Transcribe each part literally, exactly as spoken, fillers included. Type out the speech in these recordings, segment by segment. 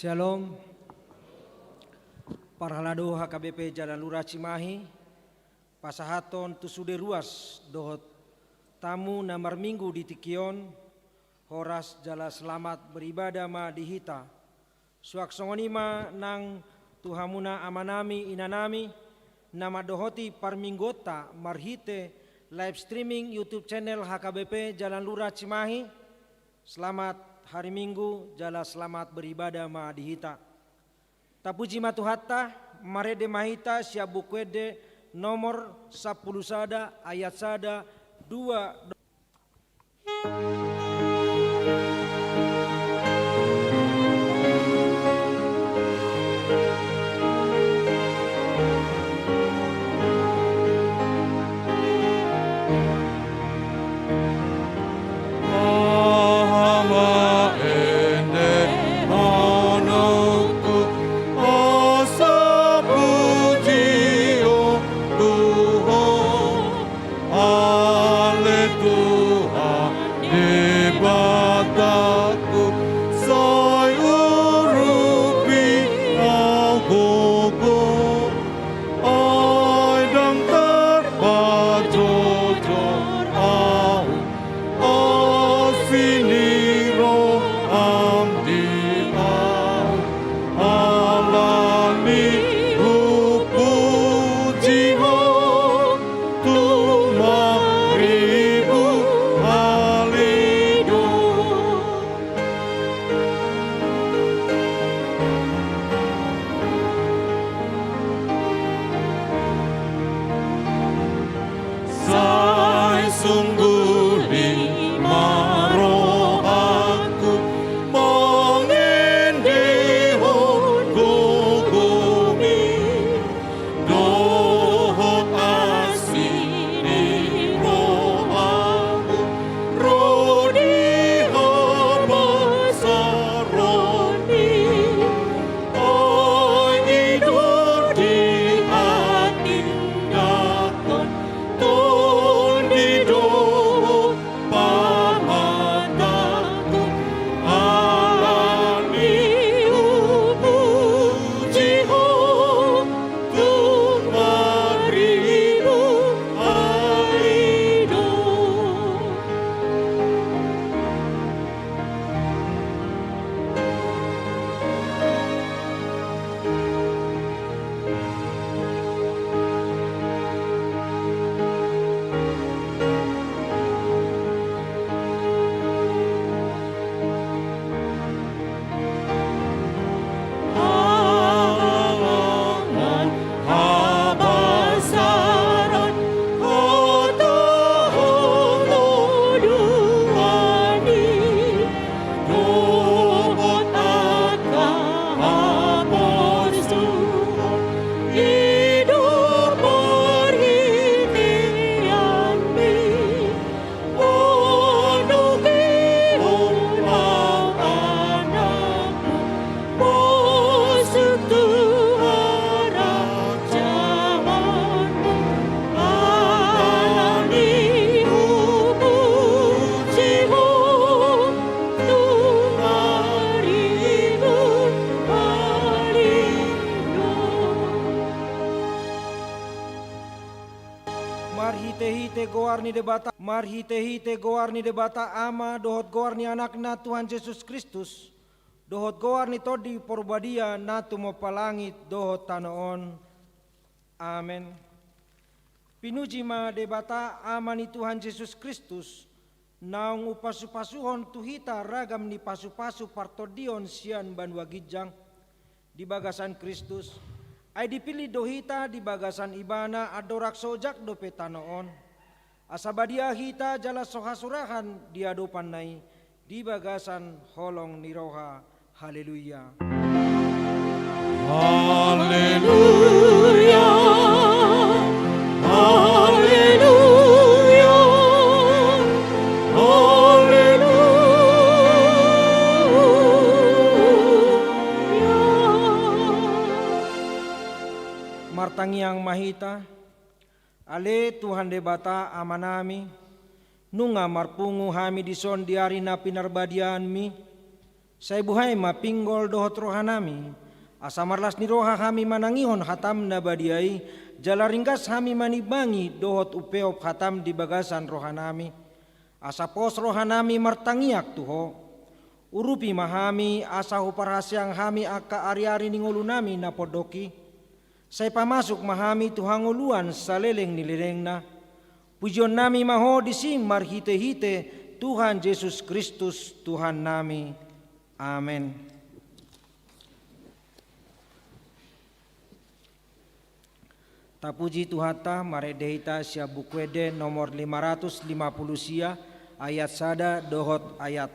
Shalom. Parhalado H K B P Jalan Lurah Cimahi, pasahathon tu sude ruas dohot tamu na marminggu di tingki on, horas jala selamat beribadah ma di hita. Suang songon i ma nang tu hamuna amanami, inanami, na mandohoti parmingguonta marhite live streaming YouTube channel H K B P Jalan Lurah Cimahi. Selamat hari Minggu, jala selamat beribadah ma di hita. Tapuji ma Tuhanta, marende ma hita sian Buku Ende nomor sampulu sada, ayat sada, dua, Ale Tuhan Debatangku, sai urupi au gogo, ai ndang tarpajojor au, asi ni roham di au, alani hupuji Ho. Tung marribu hali do. Sai sungguh lima rohangku mangendehon gogomi. Dohot asi ni rohangku ro di habasaranmi. Ai i do di hatindangkon, tondi do pamatangku, alani hupuji Ho tung marribu hali do. Hahalangan, habasaran, hata halodoan i, dohot angka haporsuhon i do parhiteanmi. Manungkihon ma anakmu, masuk tu harajaonmu, alani hupuji Ho tung marribu hali do. Marhitehite goar ni Debata, marhitehite goar ni Debata Ama dohot goar ni Anakna Tuhan Jesus Kristus, dohot goar ni Tondi Parbadia na tumompa langit dohot tano on. Amen. Pinuji ma Debata Ama ni Tuhan Jesus Kristus, naung umpasupasuhon tu hita ragam ni pasupasu partondion sian banua ginjang di bagasan Kristus, ai dipillit do hita di bagasan Ibana andorang so ojak dope tano on, asa badia hita jala so hasurahan di adopanna i di bagasan holong ni roha. Haleluya. Haleluya. Haleluya. Haleluya. Martangiang ma hita. Ale Tuhan Debata Amanami, nunga marpungu hami dison di ari na pinarbadiaanmi, Sai buhai ma pinggol dohot rohanami, asa marlas ni roha hami manangihon hatam na badia i, jala ringgas hami manimbangi dohot umpeop hatam di bagasan rohanami, asa pos rohanami martangiang tu Ho. Urupi ma hami, asa huparhaseang hami angka ariari ni ngolunami na pondok i. Sai pamasuk ma hami tu hangoluan saleleng ni lelengna. Pujionnami ma Ho disi marhitehite Tuhan Jesus Kristus, Tuhannami. Amen. Tapuji Tuhanta, marende hita sian Buku Ende nomor lima ratus lima puluh sia, ayat sada dohot ayat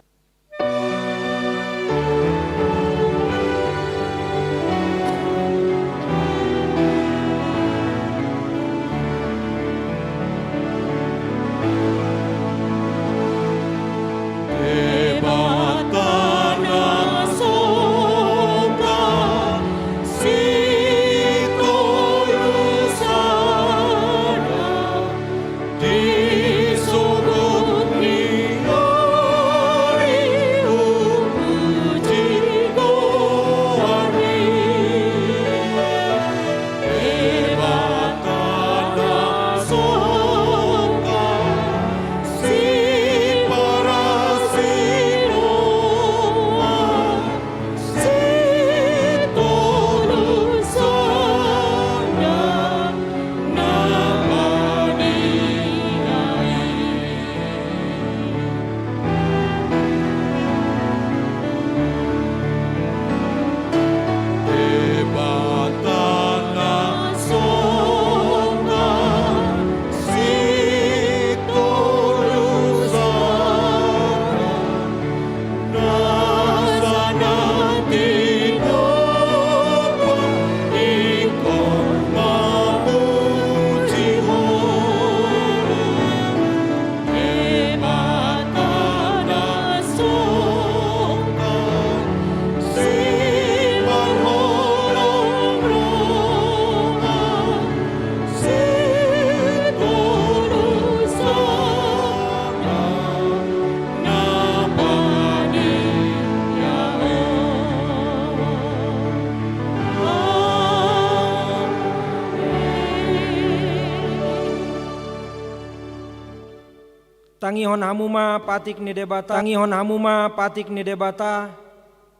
Tangihon hamu ma patik ni Debata, tangihon hamu ma patik ni Debata,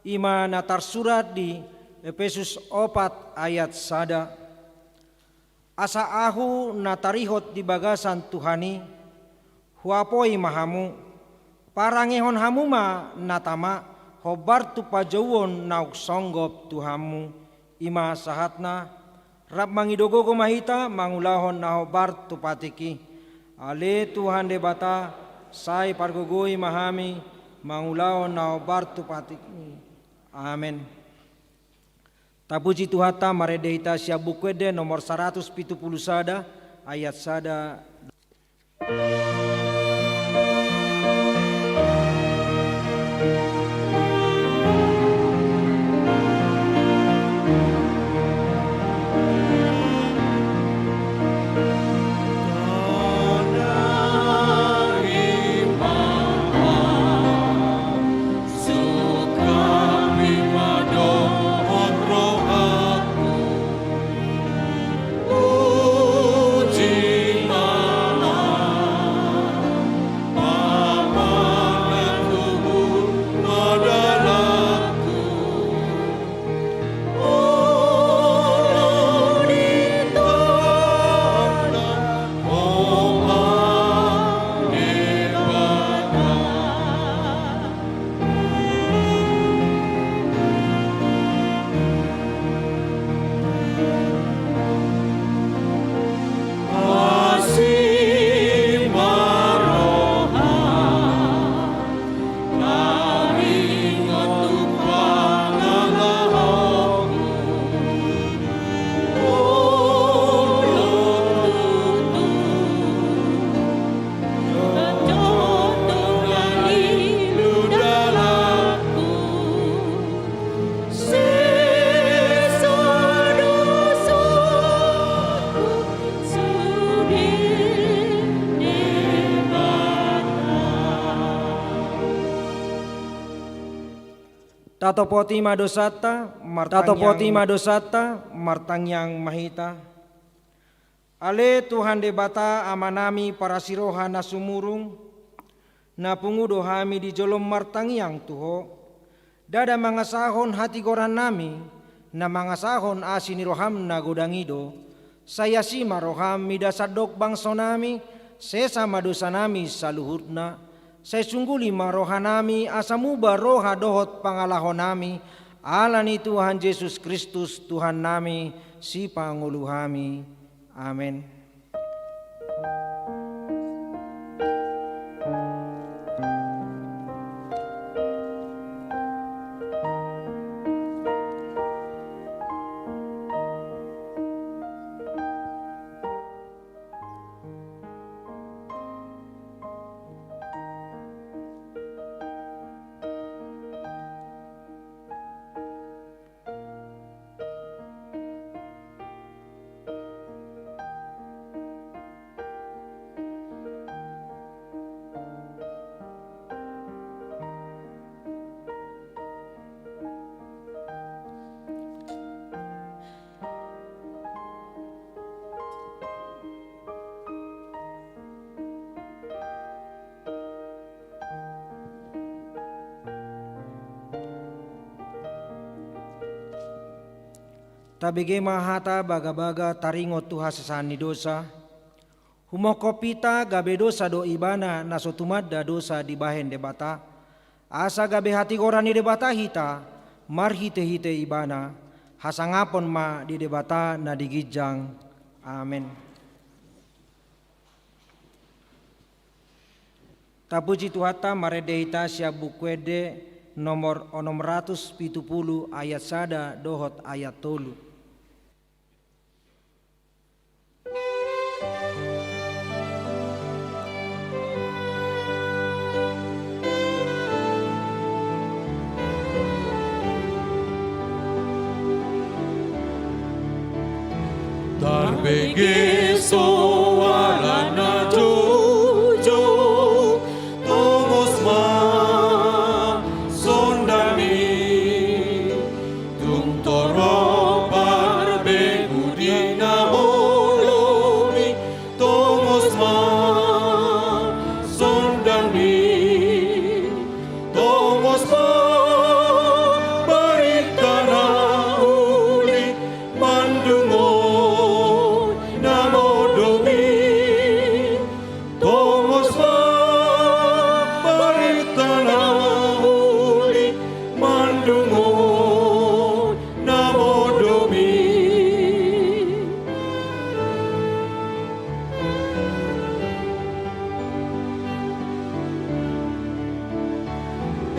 i ma na tarsurat di Epesus opat ayat sada. Asa ahu na tarihot di bagasan Tuhan i, huapoi ma hamu, parangehon hamu ma na tama hombar tu pajouon naung songgop tu hamu. I ma sahatna. Rap mangido gogo ma hita mangulahon na hombar tu patik i. Ale Tuhan Debata, sai pargogoi ma hami mangulahon na hombar tu patik i. Amen. Tapuji Tuhanta, marende hita sian Buku Ende nomor saratus pitu pulu sada, ayat sada. Tatopoti ma dosanta, martangiang ma hita. Ale Tuhan Debata, Amanami parasiroha na sumurung, na pungu do hami di jolom martangiang tu Ho. Ndada mangasahon hatigorannami, na mangasahon asi ni roham na godang i do. Sai asi ma roham mida sandok bangsonami, sesa ma dosanami saluhutna. Sai sungguli ma rohanami asa muba roha dohot pangalahonami, ala ni Tuhan Jesus Kristus Tuhannami, Sipangolu hami. Amen. Tabege ma hata bagabaga taringot tu hasesaan ni dosa. Humongkop hita gabe dosa do ibana na so tumanda dosa dibahen Debata, asa gabe hatigoran ni Debata hita marhitehite ibana. Hasangapon ma di Debata na di ginjang. Amen. Tapuji Tuhanta, marende hita sian Buku Ende nomor onom ratus pitu pulu ayat sada dohot ayat tolu. Tarbege so ala na joujou, tongos ma sondangmi. Tung torop parbegu di na modom i, tongos ma sondangmi. Tongos ma barita na uli mandungoi na modom i. Tongos ma barita na uli mandungoi na modom i.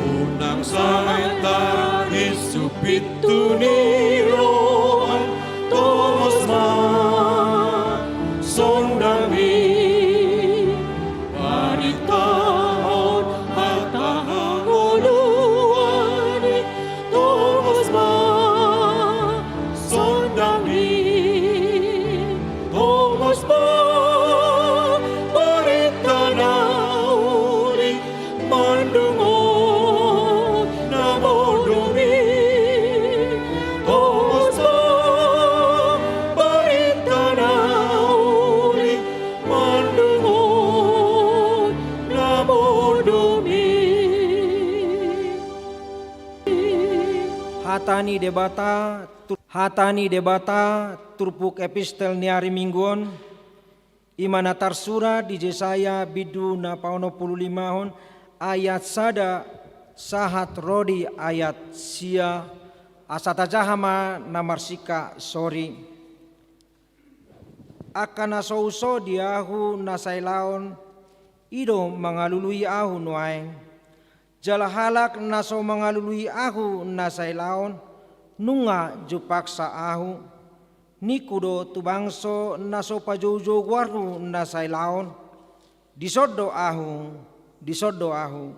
Unang sai tarinsu pintu ni roha, tongos ma sondangmi. Baritahon hata hangoluan i, tongos ma sondangmi. Tongos ma barita na uli mandungoi na modom i. Tongos ma barita na uli mandungoi na modom i. Hata ni Debata, tur-, hata ni Debata, turpuk epistel ni ari Minggu on, i ma na tarsurat di Jesaya bindu na paonom pulu limahon ayat sada sahat ro di ayat sia, asa tajaha ma na marsingkat sori. Angka na so huso di ahu na sailaon, i do mangalului ahu nuaeng. Jala halak na so mangalului ahu na sailaon, nunga jumpangsa ahu. Ningku do tu bangso na so pajoujou goarhu na sailaon, dison do ahu, dison do ahu.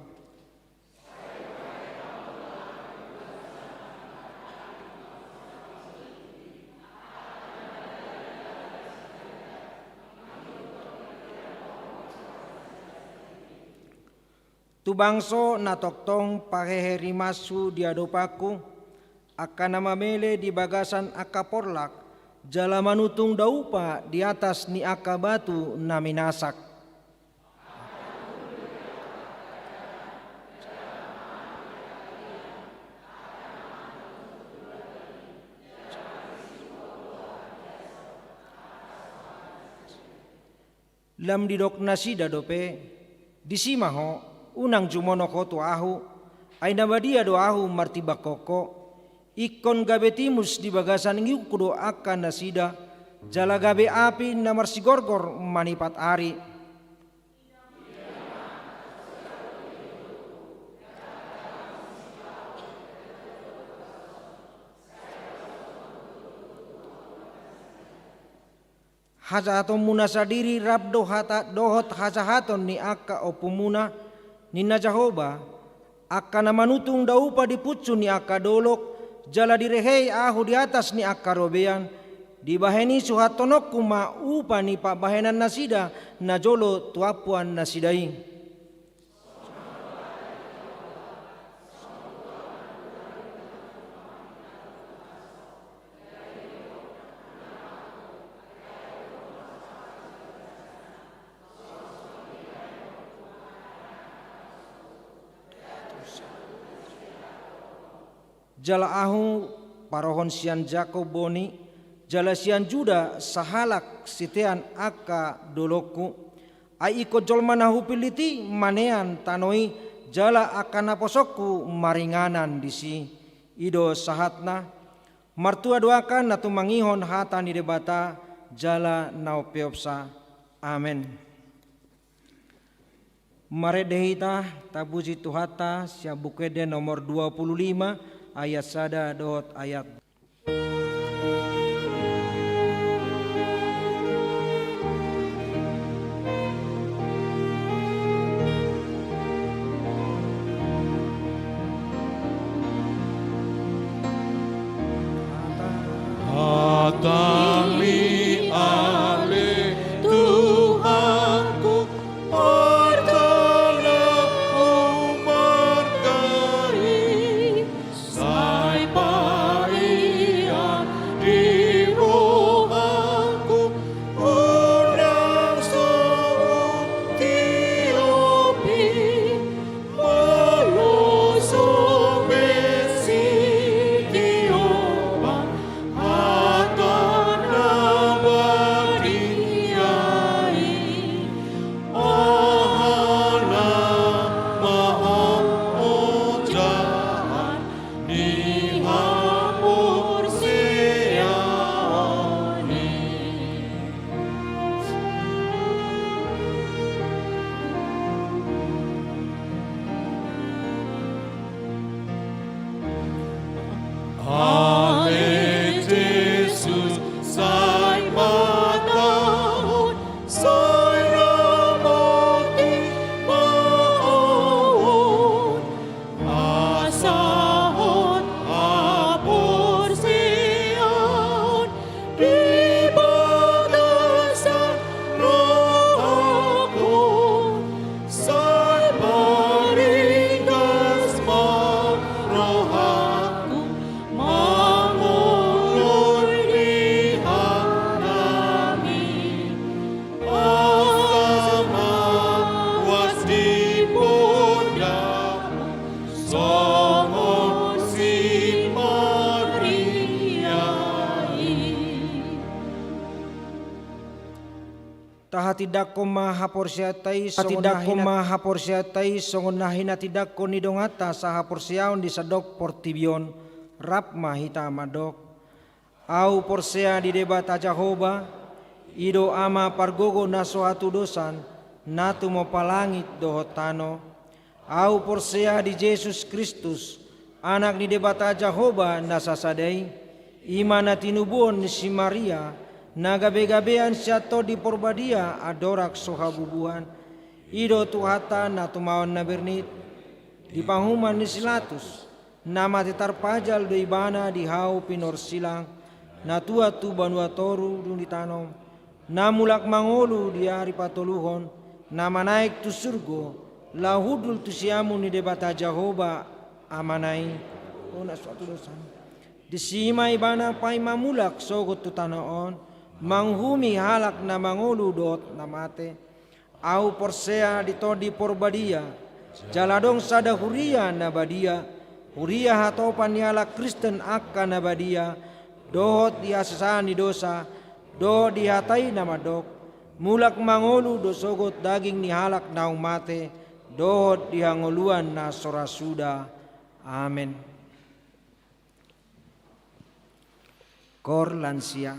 Tu bangso na tongtong pahehe rimashu di adopanku, angka na mamele di bagasan angka porlak, jala manutung daupa di atas ni angka batu na minasak. Lam didok nasida dope: Disi ma ho, unang jumonok ho tu ahu, ai na badia do ahu martimbangkon ho. Ingkon gabe timus di bagasan ihutku do angka nasida, jala gabe api na marsigorgor manipat ari. Hajahatonmuna sadiri rap do hata dohot hajahaton ni angka ompumuna, ninna Jahowa, angka na manutung daupa di punsu ni angka dolok, jala direhei ahu di atas ni angka robean, dibahen i suhathononku ma upa ni pambahenan nasida najolo tu ampuan nasida i. Jala ahu parohon sian Jakob boni, jala sian Juda sahalak sitean angka dolokku. Ai ingkon jolma na hupillit i manean tano i, jala angka naposongku maringanan disi. I do sahatna. Martua do angka na tumangihon hata ni Debata jala na umpeopsa. Amen. Marende hita, tapuji Tuhanta, sian Buku Ende nomor dua puluh lima, ayat sada dohot ayat. Hatami ale Tuhanku, partalan marga i, sai paria di rohangku, unang so hutiopi. Molo so be sitiopan hata na badia i, aha na mahaojahan ni haporseaon i. Ale Jesus, sai mataon, sai ramoti ma on, asa hot haporseaon di bagasan rohangku, sai paringgas ma rohangku mangoloi di hatami. Asa ma uas di pondakmu songon si Maria i. Tahatindangkon ma haporseaonta i songon na hinatindangkon ni donganta sahaporseaon di sandok portibi on, rap ma hita mandok. Ahu porsea di Debata Jahowa, i do Ama pargogo na so hatudosan, na tumompa langit dohot tano. Ahu porsea di Jesus Kristus, Anak ni Debata Jahowa na sasada i, i ma na tinubuhon ni si Maria, na gabegabean sian Tondi Porbadia andorang so habubuhan. I do Tuhanta na tumaon na bernit, di panguhuman ni si Latus, na mate tarpajal do ibana di hau pinorsilang, na tuat tu banua toru dung ditanom, na mulak mangolu di ari patoluhon, na manaek tu surgo, Laho hundul tu siamun ni Debata Jahowa Amana i. Disi ma ibana paima mulak sogot tu tano on, manguhumi halak na mangolu dohot na mate. Ahu porsea di Tondi Porbadia, jala adong sada huria na badia, huria hatopan ni halak Kristen angka na badia, dohot di hasesaan ni dosa, dohot di hata i na mandok: Mulak mangolu do sogot daging ni halak naung mate, dohot di hangoluan na so ra suda. Amen. Koor lansia.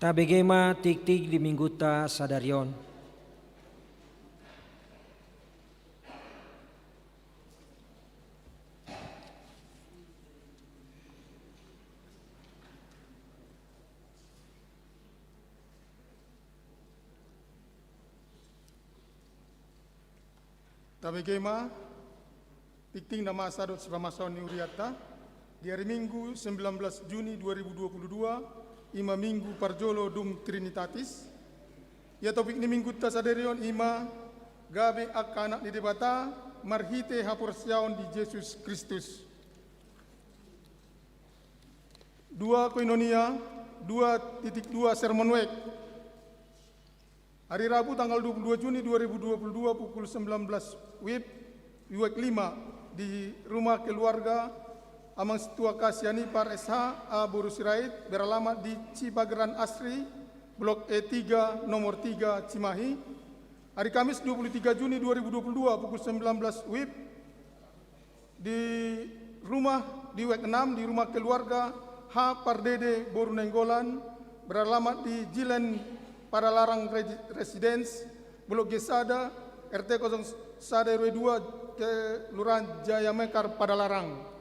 Tabege ma tingting di Minggunta sadari on. Tabege ma tingting na masa dohot sipamasaon ni hurianta di ari Minggu sembilan belas Juni dua ribu dua puluh dua, i ma Minggu parjolo dum Trinitatis. Ia topik ni Minggunta sadari on i ma gabe angka anak ni Debata marhite haporseaon di Jesus Kristus. Dua Koinonia, dua titik dua Sermon WEB. Hari Rabu tanggal dua puluh dua Juni dua ribu dua puluh dua pukul sembilan belas WIB, WIB lima, di rumah keluarga Amang Situa Kasiani Par S H A boru Sirait, beralamat di Cipageran Asri, Blok E tiga, nomor tiga, Cimahi. Hari Kamis dua puluh tiga Juni dua ribu dua puluh dua pukul sembilan belas WIB, di rumah, di WEB enam, di rumah keluarga H Pardede boru Nainggolan, beralamat di Jilen Padalarang Resi-, Residence, Blok G sada, R T kosong sada R W dua, Kelurahan Jaya Mekar Padalarang.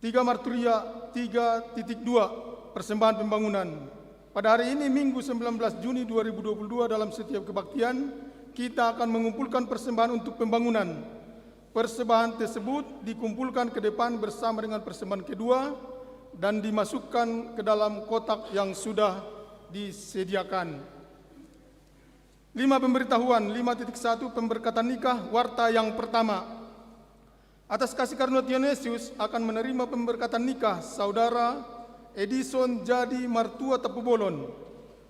Tiga Marturia, tiga titik dua, persembahan pembangunan. Pada hari ini, Minggu sembilan belas Juni dua ribu dua puluh dua, dalam setiap kebaktian, kita akan mengumpulkan persembahan untuk pembangunan. Persembahan tersebut dikumpulkan ke depan bersama dengan persembahan kedua dan dimasukkan ke dalam kotak yang sudah disediakan. Lima pemberitahuan, lima titik satu, pemberkatan nikah, warta yang pertama. Atas kasih karunia Tuhan Yesus akan menerima pemberkatan nikah Saudara Edison Jadi Martua Tampubolon,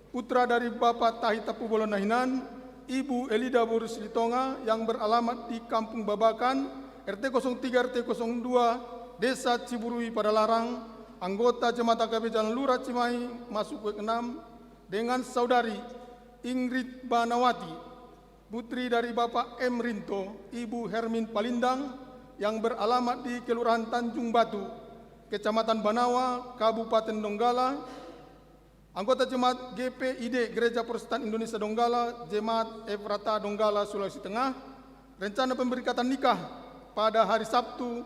putra dari Bapak Tahi Tampubolon na hinan, Ibu Elida boru Silitonga, yang beralamat di Kampung Babakan, R T kosong tiga, R T kosong dua, Desa Ciburui Padalarang, anggota Jemaat H K P Jalan Lurah Cimahi, masuk WEB enam, dengan Saudari Ingrid Banawati, putri dari Bapak M Rinto, Ibu Hermin Palindang, yang beralamat di Kelurahan Tanjung Batu, Kecamatan Banawa, Kabupaten Donggala, anggota Jemaat G P I D Gereja Protestan Indonesia Donggala, Jemaat Efrata Donggala, Sulawesi Tengah. Rencana pemberkatan nikah pada hari Sabtu,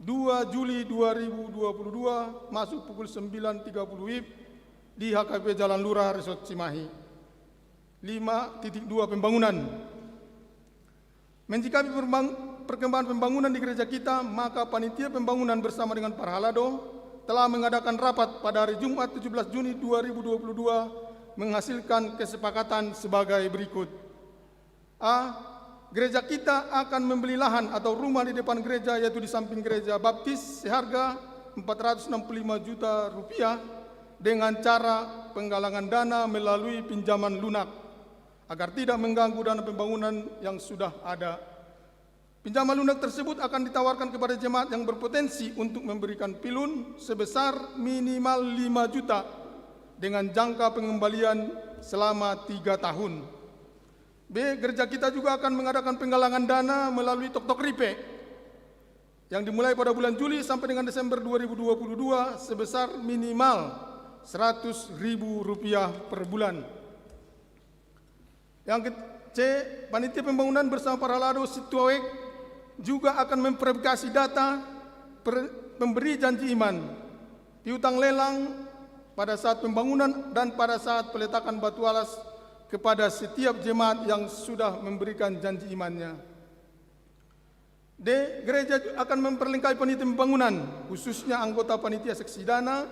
dua Juli dua ribu dua puluh dua, masuk pukul sembilan tiga puluh WIB di H K P Jalan Lurah, Resort Cimahi. Lima titik dua, pembangunan. Menyikapi perkembang-, perkembangan pembangunan di gereja kita, maka panitia pembangunan bersama dengan parhalado telah mengadakan rapat pada hari Jumat tujuh belas Juni dua ribu dua puluh dua, menghasilkan kesepakatan sebagai berikut. A. Gereja kita akan membeli lahan atau rumah di depan gereja, yaitu di samping gereja Baptis, seharga empat ratus enam puluh lima juta rupiah dengan cara penggalangan dana melalui pinjaman lunak, agar tidak mengganggu dana pembangunan yang sudah ada. Pinjaman lunak tersebut akan ditawarkan kepada jemaat yang berpotensi untuk memberikan pilun sebesar minimal lima juta dengan jangka pengembalian selama tiga tahun. B. Gereja kita juga akan mengadakan penggalangan dana melalui Toktok Ripe yang dimulai pada bulan Juli sampai dengan Desember dua ribu dua puluh dua sebesar minimal seratus ribu rupiah per bulan. Yang ke-, C, panitia pembangunan bersama parhalado sintua WEB juga akan memverifikasi data per-, pemberi janji iman, piutang lelang pada saat pembangunan dan pada saat peletakan batu alas kepada setiap jemaat yang sudah memberikan janji imannya. D. Gereja ju-, akan memperlengkapi panitia pembangunan, khususnya anggota panitia seksi dana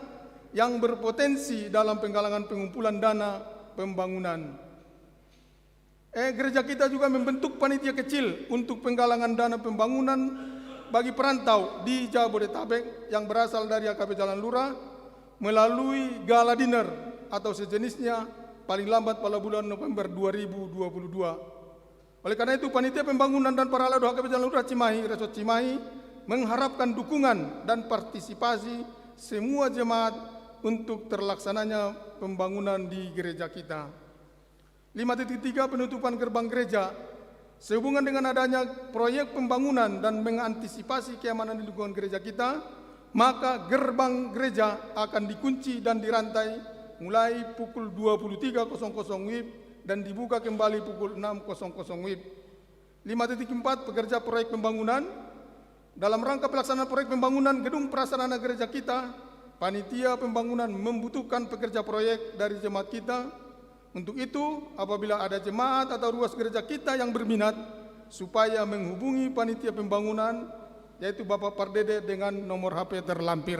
yang berpotensi dalam penggalangan pengumpulan dana pembangunan. E. Gereja kita juga membentuk panitia kecil untuk penggalangan dana pembangunan bagi perantau di Jabodetabek yang berasal dari H K P Jalan Lurah melalui gala dinner atau sejenisnya paling lambat pada bulan November dua ribu dua puluh dua. Oleh karena itu, panitia pembangunan dan parhalado H K P Jalan Lurah Cimahi, Resort Cimahi, mengharapkan dukungan dan partisipasi semua jemaat untuk terlaksananya pembangunan di gereja kita. Lima titik tiga, penutupan gerbang gereja. Sehubungan dengan adanya proyek pembangunan dan mengantisipasi keamanan di lingkungan gereja kita, Maka gerbang gereja akan dikunci dan dirantai mulai pukul dua puluh tiga kosong kosong W I B dan dibuka kembali pukul enam kosong kosong W I B. Lima titik empat, pekerja proyek pembangunan. Dalam rangka pelaksanaan proyek pembangunan gedung prasarana gereja kita, panitia pembangunan membutuhkan pekerja proyek dari jemaat kita. Untuk itu, apabila ada jemaat atau ruas gereja kita yang berminat, supaya menghubungi panitia pembangunan, yaitu Bapak Pardede, dengan nomor H P terlampir.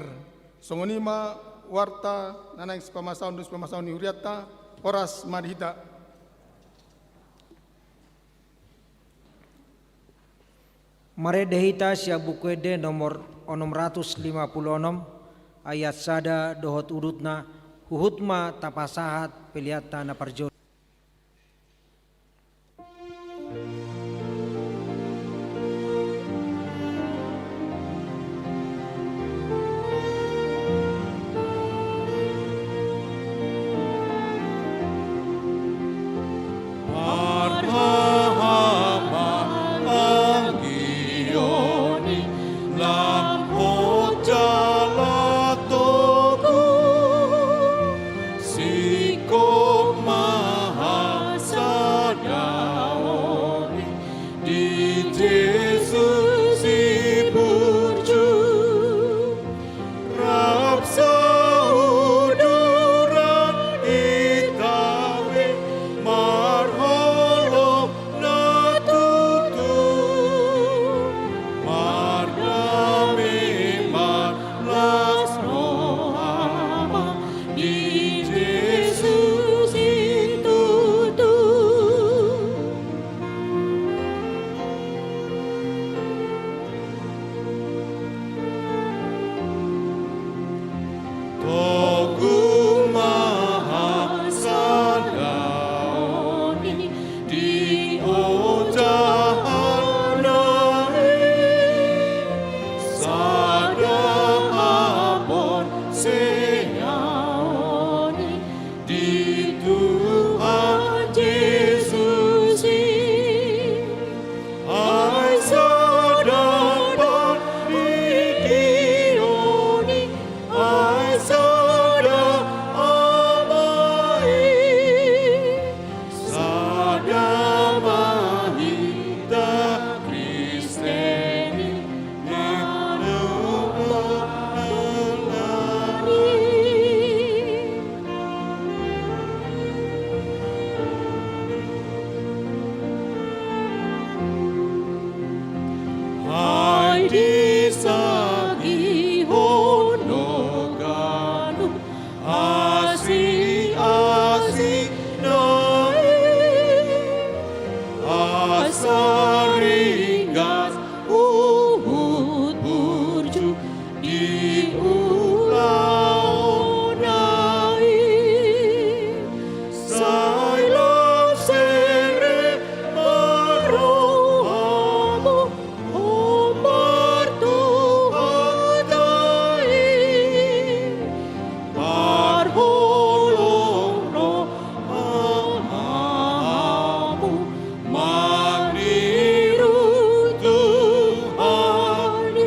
Songon i ma warta na naeng sipamasaon dohot sipamasaon ni hurianta. Horas ma di hita. Marende hita sian Buku Ende nomor onom ratus lima pulu onom, ayat sada dohot udutna. Huhut ma tapasahat peleanta na parjolo. Marhahamaranggion i lam hot jala togu, singkop ma hasadaon i di Jesus i burju. Rap sauduran hita be marholong na tutu, mardame marlas roha ma di Jesus i tutu. Togu ma hasadaon i di ojahanna i, sada haporseaon i di Tuhan Jesus i. Ai sada pandidion i, ai sada Ama i, sada ma hita Kristen i. Ai disagihon do ganup asiasina i, asa ringgas huhut burju di ulaonna i. Sai lam serep ma rohamu hombar tu hata i, parholong rohamu mangiru Tuhan i.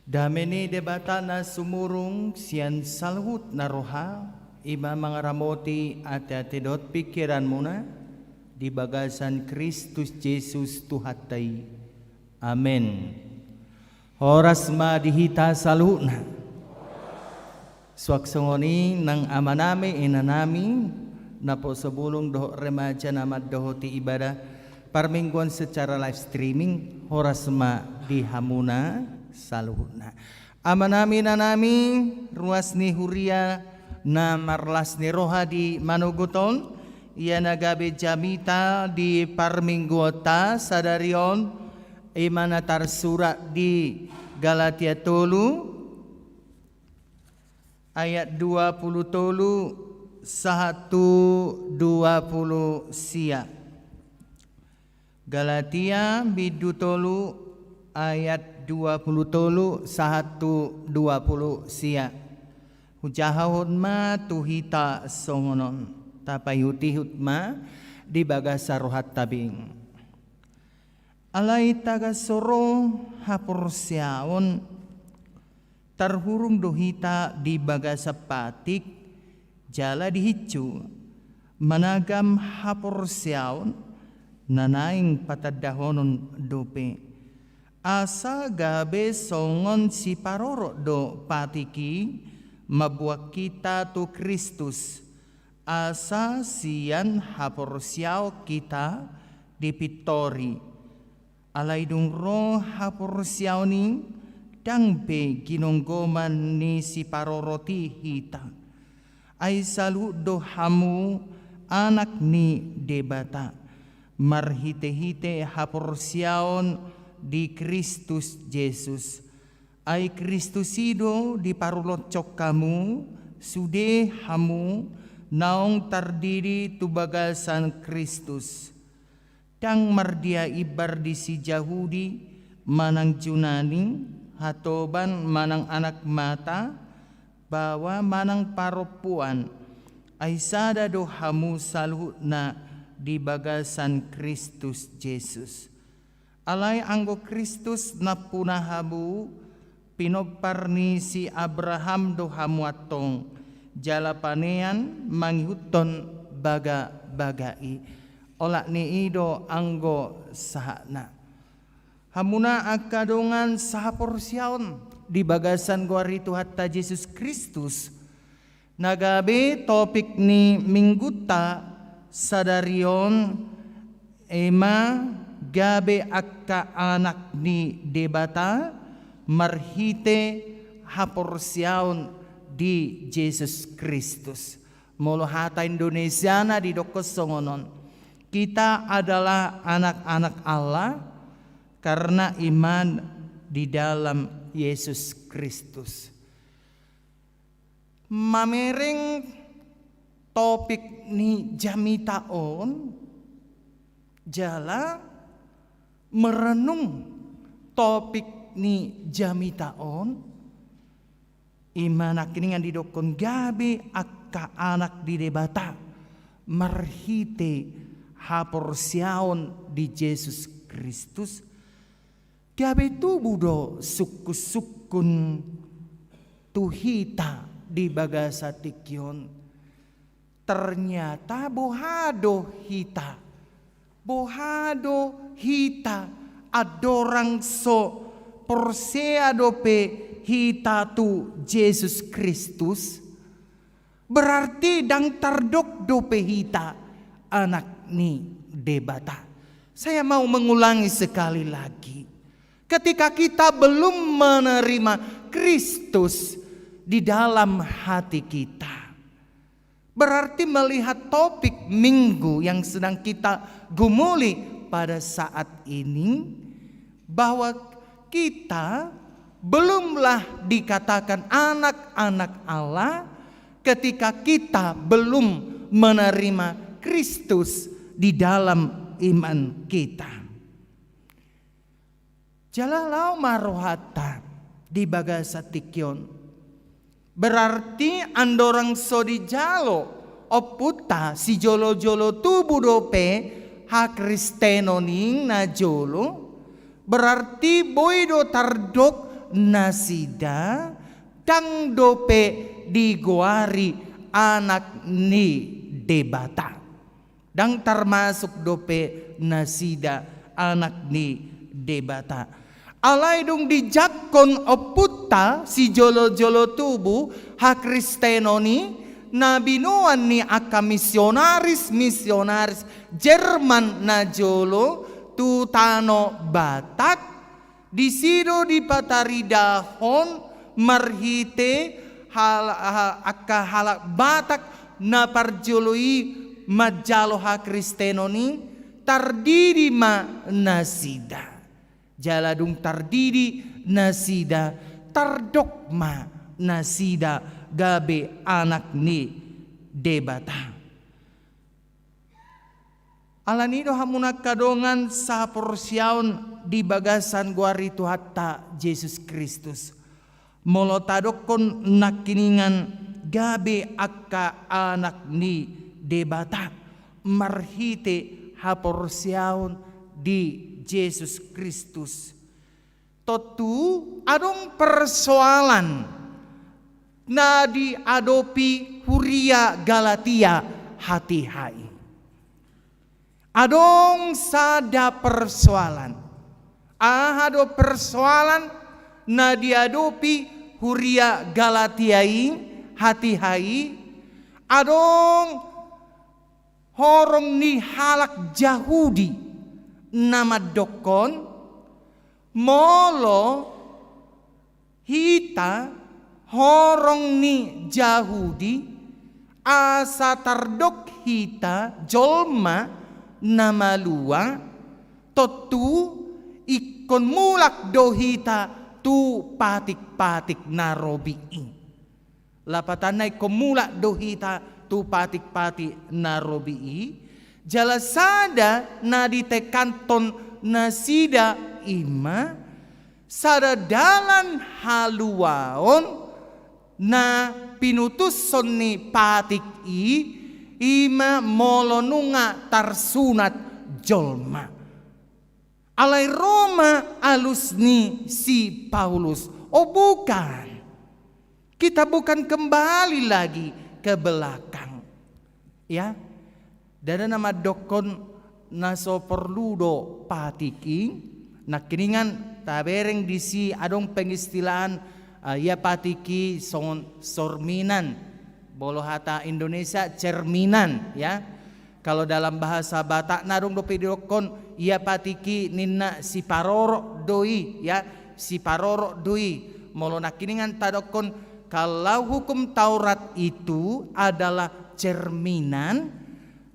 Dame ni Debata na sumurung sian saluhut na roha, i ma mangaramoti ateate dohot pingkiranmuna di bagasan Kristus Jesus Tuhanta i. Amen. Horas ma di hita saluhutna. Suang songon i nang amanami, inanami, naposobulung dohot remaja na mandohoti ibadah parmingguan secara live streaming, horas ma di hamuna saluhutna. Amanami, inanami, ruas ni huria na marlas ni roha di manogot on, ia na gabe jamita di parmingguonta sadari on, i ma na tarsurat di Galatia tolu, ayat dua pulu tolu sahat tu dua pulu sia. Galatia bindu tolu ayat dua pulu tolu sahat tu dua pulu sia. Hujahahon ma tu hita songon on. Tapaihutihut ma. Di bagasan rohanta be. Alai tagan so ro haporseaon, tarhurung do hita di bagasan patik, jala dihincu, managam haporseaon na naeng patandahonon dope. Asa gabe songon siparorot do patik i mamboan hita tu Kristus, asa sian haporseaon hita dipintori. Alai dung ro haporseaon i, ndang pe ginonggoman ni siparorot i hita. Ai saluhut do hamu anak ni Debata, marhitehite haporseaon di Kristus Jesus. Ai Kristus i do diparunotjong hamu, sude hamu naung tardidi tu bagasan Kristus. Ndang mardia imbar di si Jahudi manang Junani, hatoban manang anak mata, baoa manang parompuan, ai sada do hamu saluhutna di bagasan Kristus Jesus. Alai anggo Kristus nampuna hamu, pinompar ni si Abraham do hamu antong, jala panean mangihuthon bagabaga i. Olat ni i do anggo sahatna. Hamuna angka dongan sahaporseaon di bagasan goar ni Tuhanta Jesus Kristus, na gabe topik ni minggunta sadari on, i ma gabe angka anak ni Debata marhite haporseaon di Jesus Kristus. Molo hata Indonesiana didokkon songon on, kita adalah anak-anak Allah karena iman di dalam Yesus Kristus. Mamereng topik ni jamita on, jala merenung topik ni jamita on, i ma nangkiningan didokkon gabe angka anak ni Debata marhite haporseaon di Jesus Kristus, gabe tubu do sungkun-sungkun tu hita di bagasan tingki on. Ternyata boha do hita, boha do hita andorang so porsea dope hita tu Jesus Kristus? Berarti ndang tardok dope hita anak ni Debata. Saya mau mengulangi sekali lagi. Ketika kita belum menerima Kristus di dalam hati kita, berarti melihat topik minggu yang sedang kita gumuli pada saat ini, bahwa kita belumlah dikatakan anak-anak Allah ketika kita belum menerima Kristus di dalam iman kita. Jala laho ma rohanta di bagasan tingki on. Berarti andorang so dijalo ompunta sijolo-jolo tubu dope hakristenon i na jolo, berarti boi do tardok nasida ndang dope digoari anak ni Debata. Ndang tarmasuk dope nasida anak ni Debata. Alai dung dijangkon ompunta sijolo-jolo tubu hakristenon i, na binoan ni angka misionaris-misionaris Jerman na jolo tu tano Batak, disi do dipataridahon marhite hal-, ha-, angka halak Batak na parjolo i manjalo hakristenon i, tardidi ma nasida. Jala dung tardidi nasida, tardok ma nasida gabe anak ni Debata. Alani do hamuna angka dongan sahaporseaon di bagasan goar ni Tuhanta Jesus Kristus. Molo tadokkon nangkiningan gabe angka anak ni Debata, marhite haporseaon di Jesus Kristus. Tontu adong persoalan na diadopi huria Galatia hatiha i. Adong sada persoalan. Aha do persoalan na diadopi huria Galatia i hatiha i? Adong horong ni halak Jahudi na mandokkon, molo hita horong ni Jahudi, asa tardok hita jolma na malua, tontu ingkon mulak do hita tu patik-patik na robi i. Lapatanna ingkon mulak do hita tu patik-patik na robi i, jala sada na ditekanhon nasida i ma, sada dalan haluaon na pinutushon ni patik i, i ma molo nunga tarsunat jolma. Alai ro ma alus ni si Paulus, oh bukan. Kita bukan kembali lagi ke belakang. Ya. Ndada na mandokkon na so porlu do patik i, nangkiningan tabereng disi adong pengistilaan, eh, ia patik i songon sorminan. Molo hata Indonesia cerminan, ya. Kalau dalam bahasa Batakna adong dope didokkon, ia patik i ninna siparorot do i, ya, siparorot do i. Molo nangkiningan tadokkon, kalau hukum Taurat itu adalah cerminan,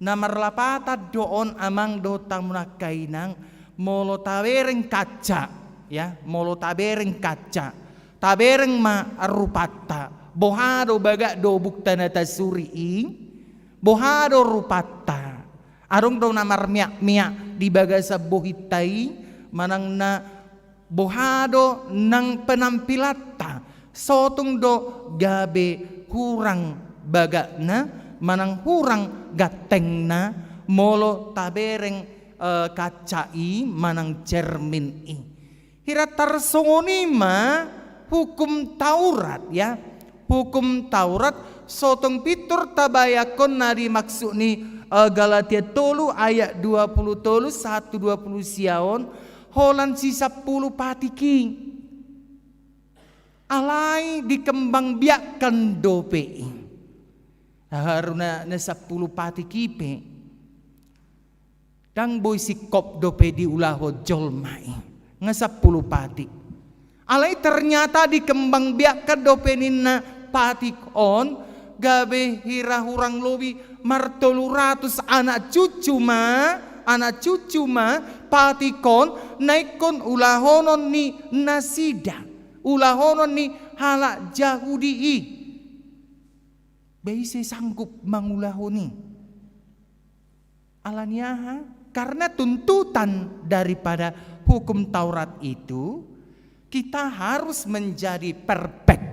na marlapatan do on amang dohot hamu nangkaningan, molo tabereng kaca, ya, molo tabereng kaca, tabereng ma rupanta, boha do bagak dobukta na tasuri i, boha do rupanta. Adong do na marmiak-miak di bagasan bohinta i, manang na boha do nang penampilanta, sotung do gabe hurang bagakna, manang hurang gantengna, molo tabereng, eh, kaca i, manang cermin i. Hira tarsongon i ma hukum Taurat, ya. Hukum Taurat, so tung pintor tabayangkon na dimaksud ni, eh, Galatia tolu ayat dua pulu tolu sahat tu dua pulu sia on, holan si sampulu patik i. Alai dikembangbiakkan dope i. Haruna na sampulu patik i pe. Ndang boi singkop dope diulahon jolma i. Nga sampulu patik. Alai ternyata dikembangbiakkan dope ninna patik on, gabe hira hurang lobi martolu ratus anak cucu ma, anak cucu ma patik on, na ingkon ulahonon ni nasida, ulahonon ni halak Jahudi i. Be ise sanggup mangulahon i? Ala ni aha? Karena tuntutan daripada hukum Taurat itu, kita harus menjadi perfect,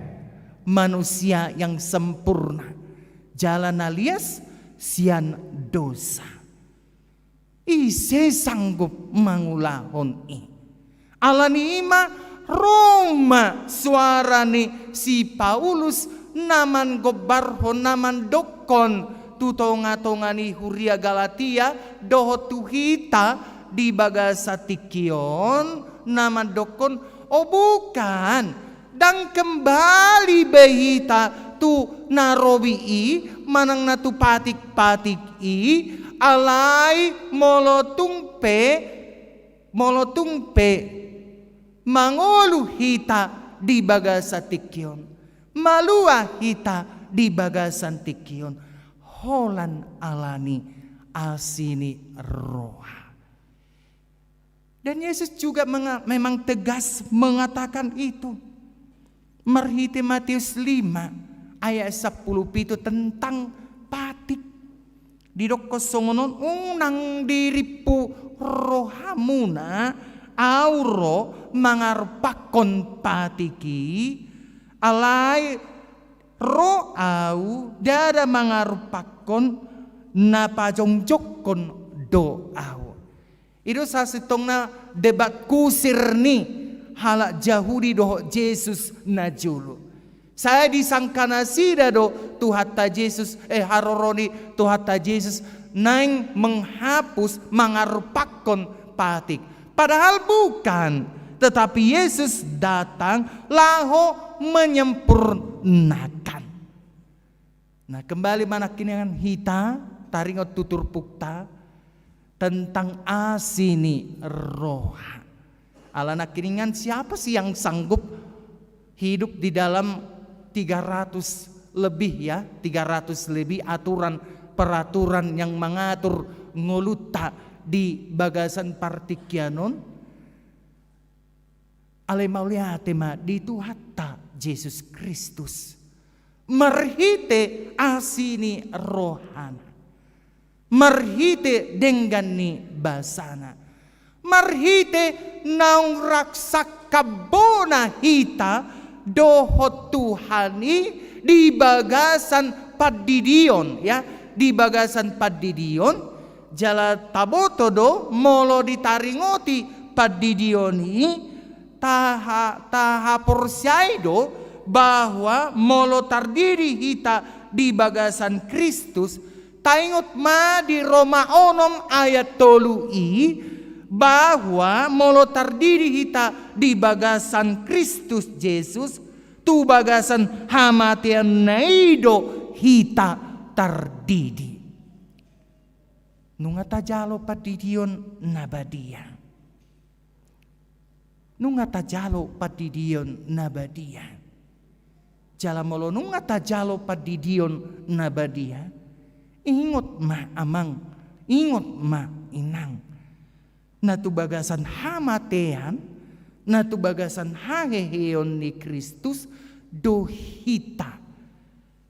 manusia yang sempurna, jala na lias sian dosa. Ise sanggup mangulahon i? Ala ni i ma ro ma suara ni si Paulus na manggombarhon, na mandokkon tu tonga-tonga ni huria Galatia dohot tu hita di bagasan tingki on, na mandokkon, oh bukan, ndang kembali be hita tu na robi i, manang na tu patik-patik i, alai molo tung pe, molo tung pe mangolu hita di bagasan tingki on, malua hita di bagasan tingki on, holan ala ni asi ni roha. Dan Yesus juga menga-, memang tegas mengatakan itu. Marhite Matius lima ayat sampulu pitu tentang patik. Didokkon songon on, unang dirimpu rohamuna, Ahu ro mangarupakkon patik i, alai ro Ahu ndada mangarupakkon na pajongjongkon do ahu. I do sasintongna debat kusir ni halak Jahudi dohot Jesus najolo. Sai disangka nasida do Tuhanta Jesus, eh, haroro ni Tuhanta Jesus naeng menghapus, mangarupakkon patik. Padahal bukan, tetapi Yesus datang laho menyempurnakan. Nah, kembali ma nangkiningan hita taringot tu turpukta tentang asi ni roha. Ala nangkiningan, siapa sih yang sanggup hidup di dalam tiga ratus lebih, ya, tiga ratus lebih aturan peraturan yang mengatur ngolunta di bagasan partingkian on? Alai mauliate ma di Tuhanta Jesus Kristus. Marhite asi ni rohana. Marhite denggan ni basana. Marhite naung rap sangkabona hita dohot Tuhan i di bagasan pandidion, ya, di bagasan pandidion. Jala taboto do, molo ditaringoti pandidion i, taha-, tahaporseai do bahwa molo tardidi hita di bagasan Kristus, taingot ma di Roma onom ayat tolu i, bahwa molo tardidi hita di bagasan Kristus Jesus, tu bagasan hamateanna i do hita tardidi. Nunga tajalo pandidion na badia. Nunga tajalo pandidion na badia. Jala molo nunga tajalo pandidion na badia, ingot ma amang, ingot ma inang. Na tu bagasan hamatean, na tu bagasan haheheon ni Kristus do hita.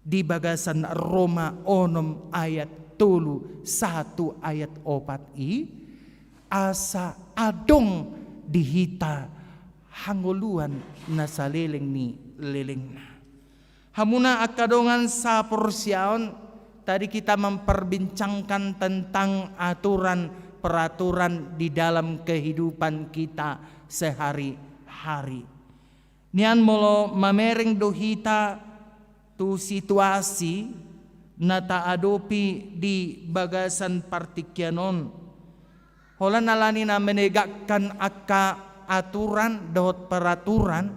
Di bagasan Roma onom ayat tolu sahat tu ayat opat i, asa adong di hita hangoluan na saleleng ni lelengna. Hamuna angka dongan saporseaon, tadi kita memperbincangkan tentang aturan peraturan di dalam kehidupan kita sehari-hari. Nian molo mamereng do hita tu situasi na taadopi di bagasan partingkian on. Holan alani na menegakkan angka aturan dohot peraturan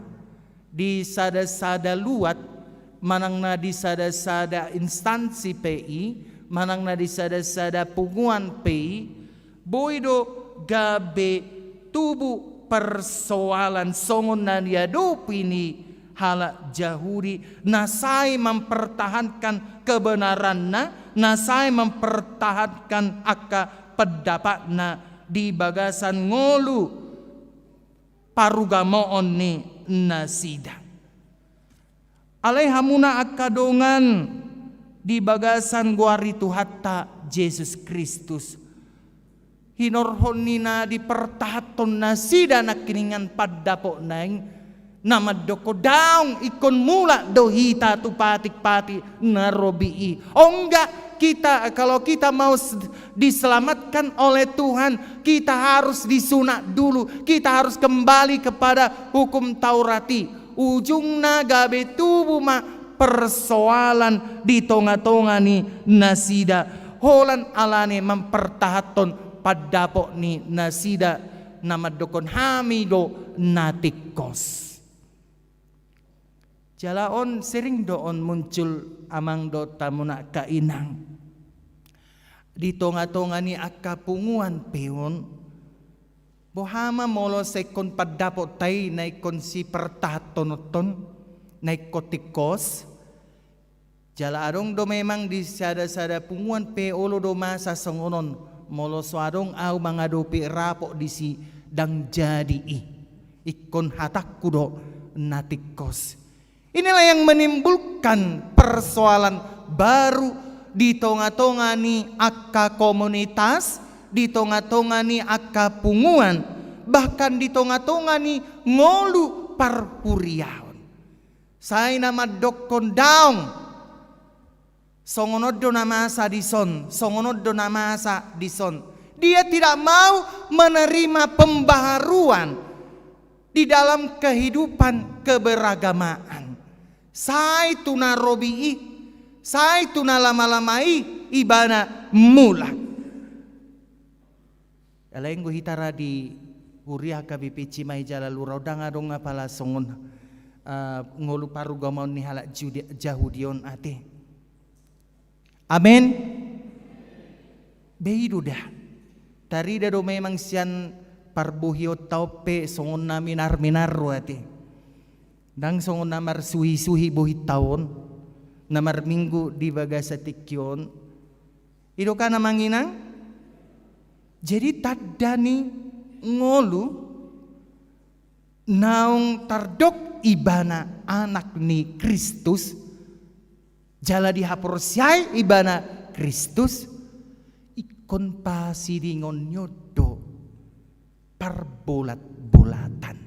di sada-sada luat, manang na di sada-sada instansi pe i, manang na di sada-sada punguan pe i, boi do gabe tubu persoalan songon na niadopi ni halak Jahudi, na sai mempertahankan kebenaranna, na sai mempertahankan angka pendapatna di bagasan ngolu parugamoon ni nasida. Alai hamuna angka dongan di bagasan goar ni Tuhanta Jesus Kristus, hinorhon ni na dipertahanhon nasida nangkiningan pandapot naeng, na mandok daong ingkon mulak do hita tu patik-patik na robi i. Oh enggak, kita, kalau kita mau s-, diselamatkan oleh Tuhan, kita harus disunat dulu, kita harus kembali kepada hukum Taurat i. Ujungna gabe tubu ma persoalan di tonga-tonga ni nasida, holan alani mempertahanhon pandapot ni nasida na mandokhon hami do na tingkos. Jala on sering do on muncul amang dohot hamuna angka inang. Di tonga-tonga ni angka punguan pe on, boha ma molo sengkon pandapotta i na ingkon sipertahanhononton, na ingkon tingkos. Jala adong do memang di sada-sada punguan pe olo do masa songon on, molo so adong ahu mangadopi rapot disi ndang jadi i. Ingkon hatangku do na tingkos. Inilah yang menimbulkan persoalan baru di tonga-tonga ni angka komunitas, di tonga-tonga ni angka punguan, bahkan di tonga-tonga ni ngolu parhuriaon. Sai na mandokhon daong Songon on do na masa dison, songon on do na masa dison. Dia tidak mau menerima pembaharuan di dalam kehidupan keberagamaan. Sai tu na robi i, sai tu na lama-lama i, ibana mulak. Alai anggo hita ra di huria H K B P Cimahi jala Lura on, ndang adong apala songon, eh, ngolu parugamaon ni halak Judi-, Jahudi on ate. Amen. Be i do da. Tarida do memang sian parbohionta on pe songon na minar-minar do ate. Ndang songon na marsuhi-suhi bohinta on, na marminggu di bagasan tingki on. I do kan amang inang? Jadi tanda ni ngolu naung tardok ibana anak ni Kristus, jala dihaporseai ibana Kristus, ingkon pasidingon ni on do parbolat-bolatan.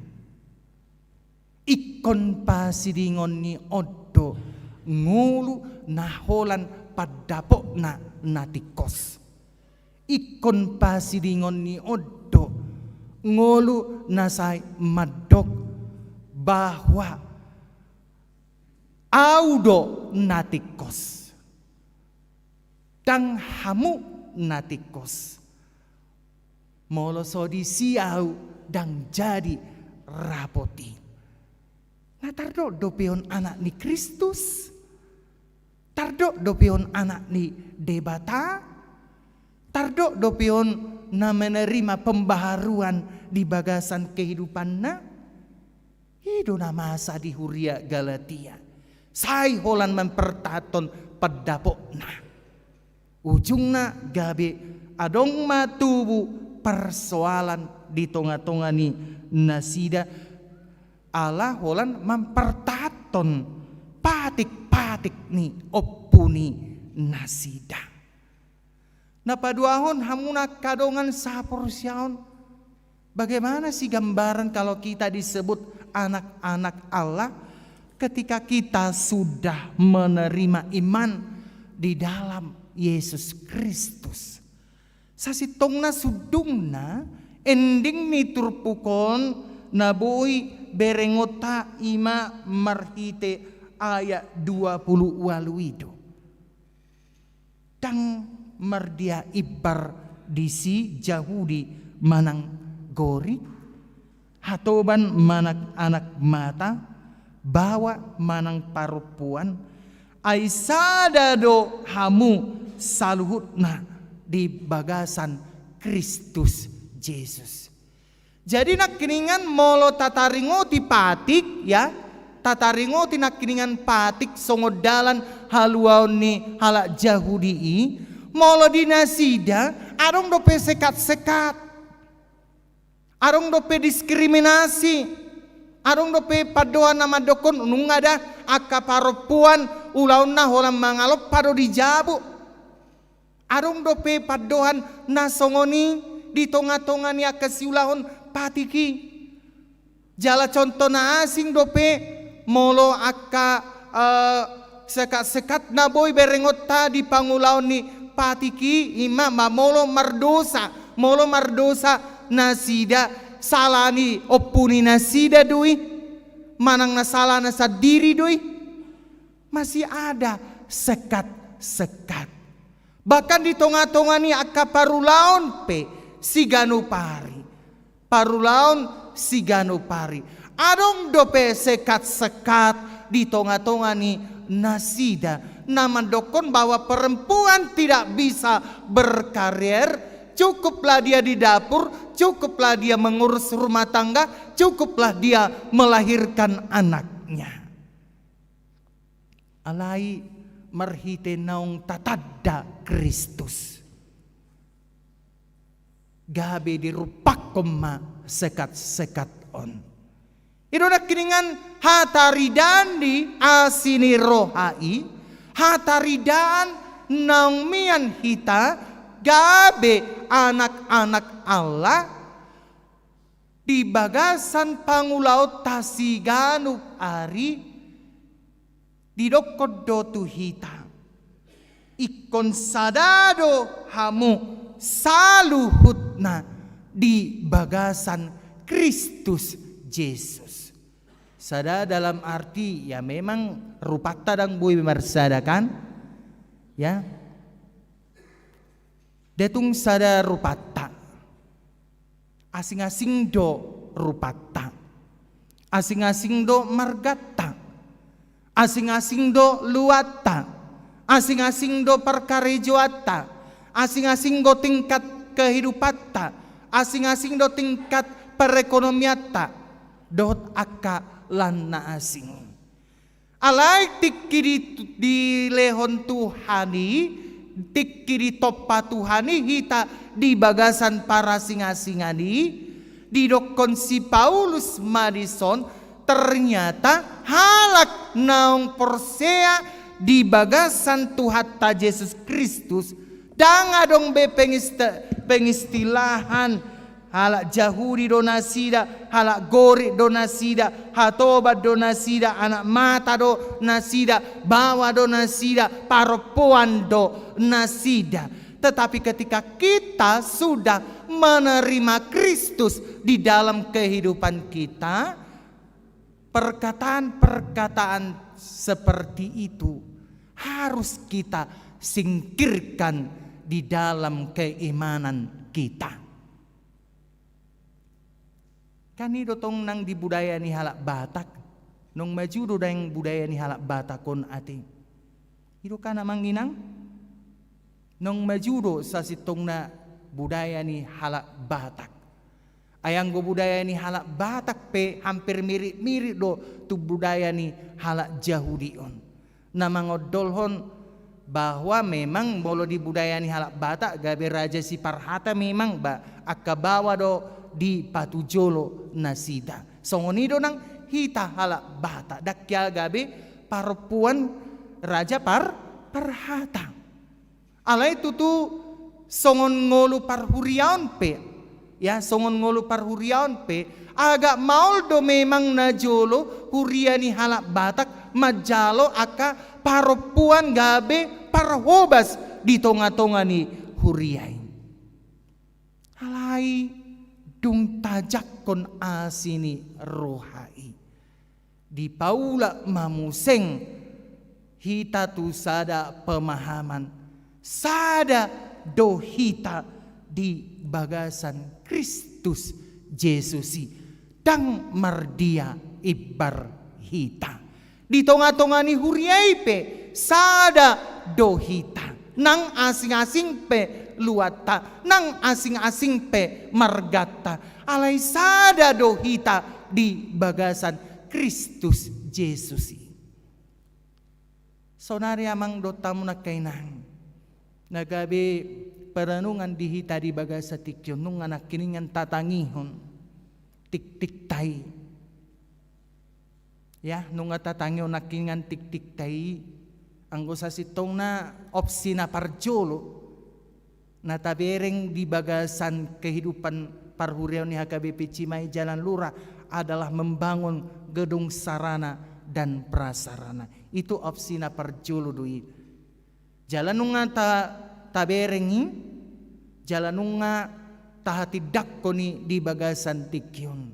Ingkon pasidingon ni on do ngolu na holan pandapotna na tingkos. Ingkon pasidingon ni on do ngolu na sai mandok bahwa au do na tingkos, ndang hamu na tingkos. Molo so disi au ndang jadi rapot i. Na tardok dope on anak ni Kristus? Tardok dope on anak ni Debata? Tardok dope on na menerima pembaharuan di bagasan kehidupanna? I do na masa di huria Galatia. Sai holan mempertahankon pandapotna. Ujungna gabe adong ma tubu parsoalan di tonga-tonga ni nasida, ala holan mempertahankon patik-patik ni ompu ni nasida. Na paduahon, hamuna angka dongan sahaporseaon, bagaimana sih gambaran kalau kita disebut anak-anak Allah ketika kita sudah menerima iman di dalam Yesus Kristus? Sasintongna sundungna, ending ni turpuk on na boi berengonta i ma marhite ayat dua pulu ualu i do. Ndang mardia imbar disi Jahudi manang Gorik, hatoban manang anak mata, baoa manang parompuan, ai sada do hamu saluhutna di bagasan Kristus Jesus. Jadi nangkiningan molo tataringoti patik, ya, tataringoti nangkiningan patik songon dalan haluaon ni halak Jahudi i, molo di nasida adong dope sekat-sekat, adong dope diskriminasi, adong dope pandohan na mandokkon nunga da angka parompuan ulaonna holan mangalompa do di jabu. Adong dope pandohan na songon i di tonga-tonga ni angka siulahon patik i. Jala contoh na asing dope molo angka, eh, sekat-sekat na boi berengonta di pangulaon ni patik i, i ma, ma molo mardosa, molo mardosa nasida, sala ni ompu ni nasida do i, manang na sala na sandiri do i. Masih ada sekat-sekat. Bahkan di tonga-tonga ni angka parulaon pe siganup ari. Parulaon siganup ari. Adong dope sekat-sekat di tonga-tonga ni nasida na mandokkon bahwa perempuan tidak bisa berkarir, cukuplah dia di dapur, cukuplah dia mengurus rumah tangga, cukuplah dia melahirkan anaknya. Alai marhite naung tatanda Kristus, gabe dirumpakkon ma sekat-sekat on. I do nangkiningan hataridaan ni asi ni roha i, hataridaan naung mian hita gabe anak-anak Allah, di bagasan pangulaonta siganup ari, didokkon do tu hita. Ingkon sada do hamu saluhutna di bagasan Kristus Jesus. Sada dalam arti, ya, memang rupanta ndang boi marsada, kan? Ya. Nda tung sada rupanta. Asing-asing do rupanta. Asing-asing do marganta. Asing-asing do luatta. Asing-asing do parkarejoanta. Asing-asing do tingkat kehidupanta. Asing-asing do tingkat perekonomianta dohot angka lan na asing. Alai tingki di, dilehon Tuhan i, tingki ditompa Tuhan i hita di bagasan parasing-asingan i, didokkon si Paulus ma dison, ternyata halak naung porsea di bagasan Tuhanta Jesus Kristus, ndang adong be pengista-, pengistilahan, halak Jahudi do nasida, halak Gorik do nasida, hatoban do nasida, anak mata do nasida, baoa do nasida, parompuan do nasida. Tetapi ketika kita sudah menerima Kristus di dalam kehidupan kita, perkataan-perkataan seperti itu harus kita singkirkan di dalam keimanan kita. Kan i do tong nang di budaya ni halak Batak, naung maju do nang budaya ni halak Batak on ate. I do kan amang inang? Naung maju do sasintongna budaya ni halak Batak. Ai anggo budaya ni halak Batak pe hampir mirip-mirip do tu budaya ni halak Jahudi on. Na mangondolhon bahwa memang molo di budaya ni halak Batak gabe raja si parhata memang ba angka baoa do dipatujolo nasida. Songon i do nang hita halak Batak, ndang hea gabe parompuan raja par-, parhata. Alai tutu songon ngolu parhuriaon pe, ya, songon ngolu parhuriaon pe, agak maol do memang najolo huria ni halak Batak manjalo angka parompuan gabe parhobas di tonga-tonga ni huria i. Alai dung tajangkon asi ni roha i, dipaulak ma muse hita tu sada pemahaman, sada do hita di bagasan Kristus Jesus i, ndang mardia imbar hita. Di tonga-tonga ni huria i pe sada do hita, nang asing-asing pe luatta, nang asing-asing pe margatta, alai sada do hita di bagasan Kristus Jesus i. Saonari amang dohot hamu nangkiningan, na gabe perenungan di hita di bagasan tingki on, nunga nangkiningan tatangihon tiktikta i. Ya, nunga tatangihon nangkiningan tiktikta i, anggo sasintongna opsi na parjolo na tabereng di bagasan kehidupan parhuriaon ni H K B P Cimahi Jalan Lurah adalah membangun gedung sarana dan prasarana. Itu opsi na parjolo do i. Jala nunga ta-, tabereng i, jala nunga tahatindangkon i di bagasan tingki on.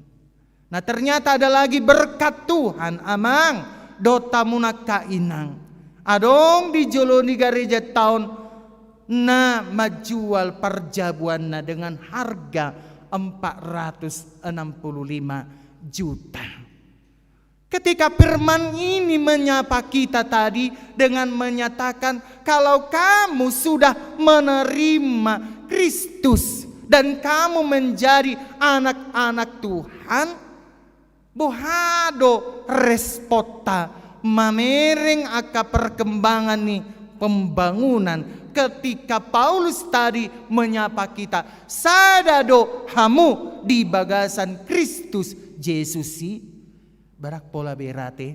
Nah, ternyata ada lagi berkat Tuhan, amang, dohot hamu nangkiningan. Adong di jolo ni garejanta on na manjual parjabuanna dengan harga empat ratus enam puluh lima juta. Ketika firman ini menyapa kita tadi dengan menyatakan, "Kalau kamu sudah menerima Kristus dan kamu menjadi anak-anak Tuhan," boha do responta mamereng angka perkembangan ni pembangunan ketika Paulus tadi menyapa kita, "Sada do hamu di bagasan Kristus Jesus i"? Barang pola berate,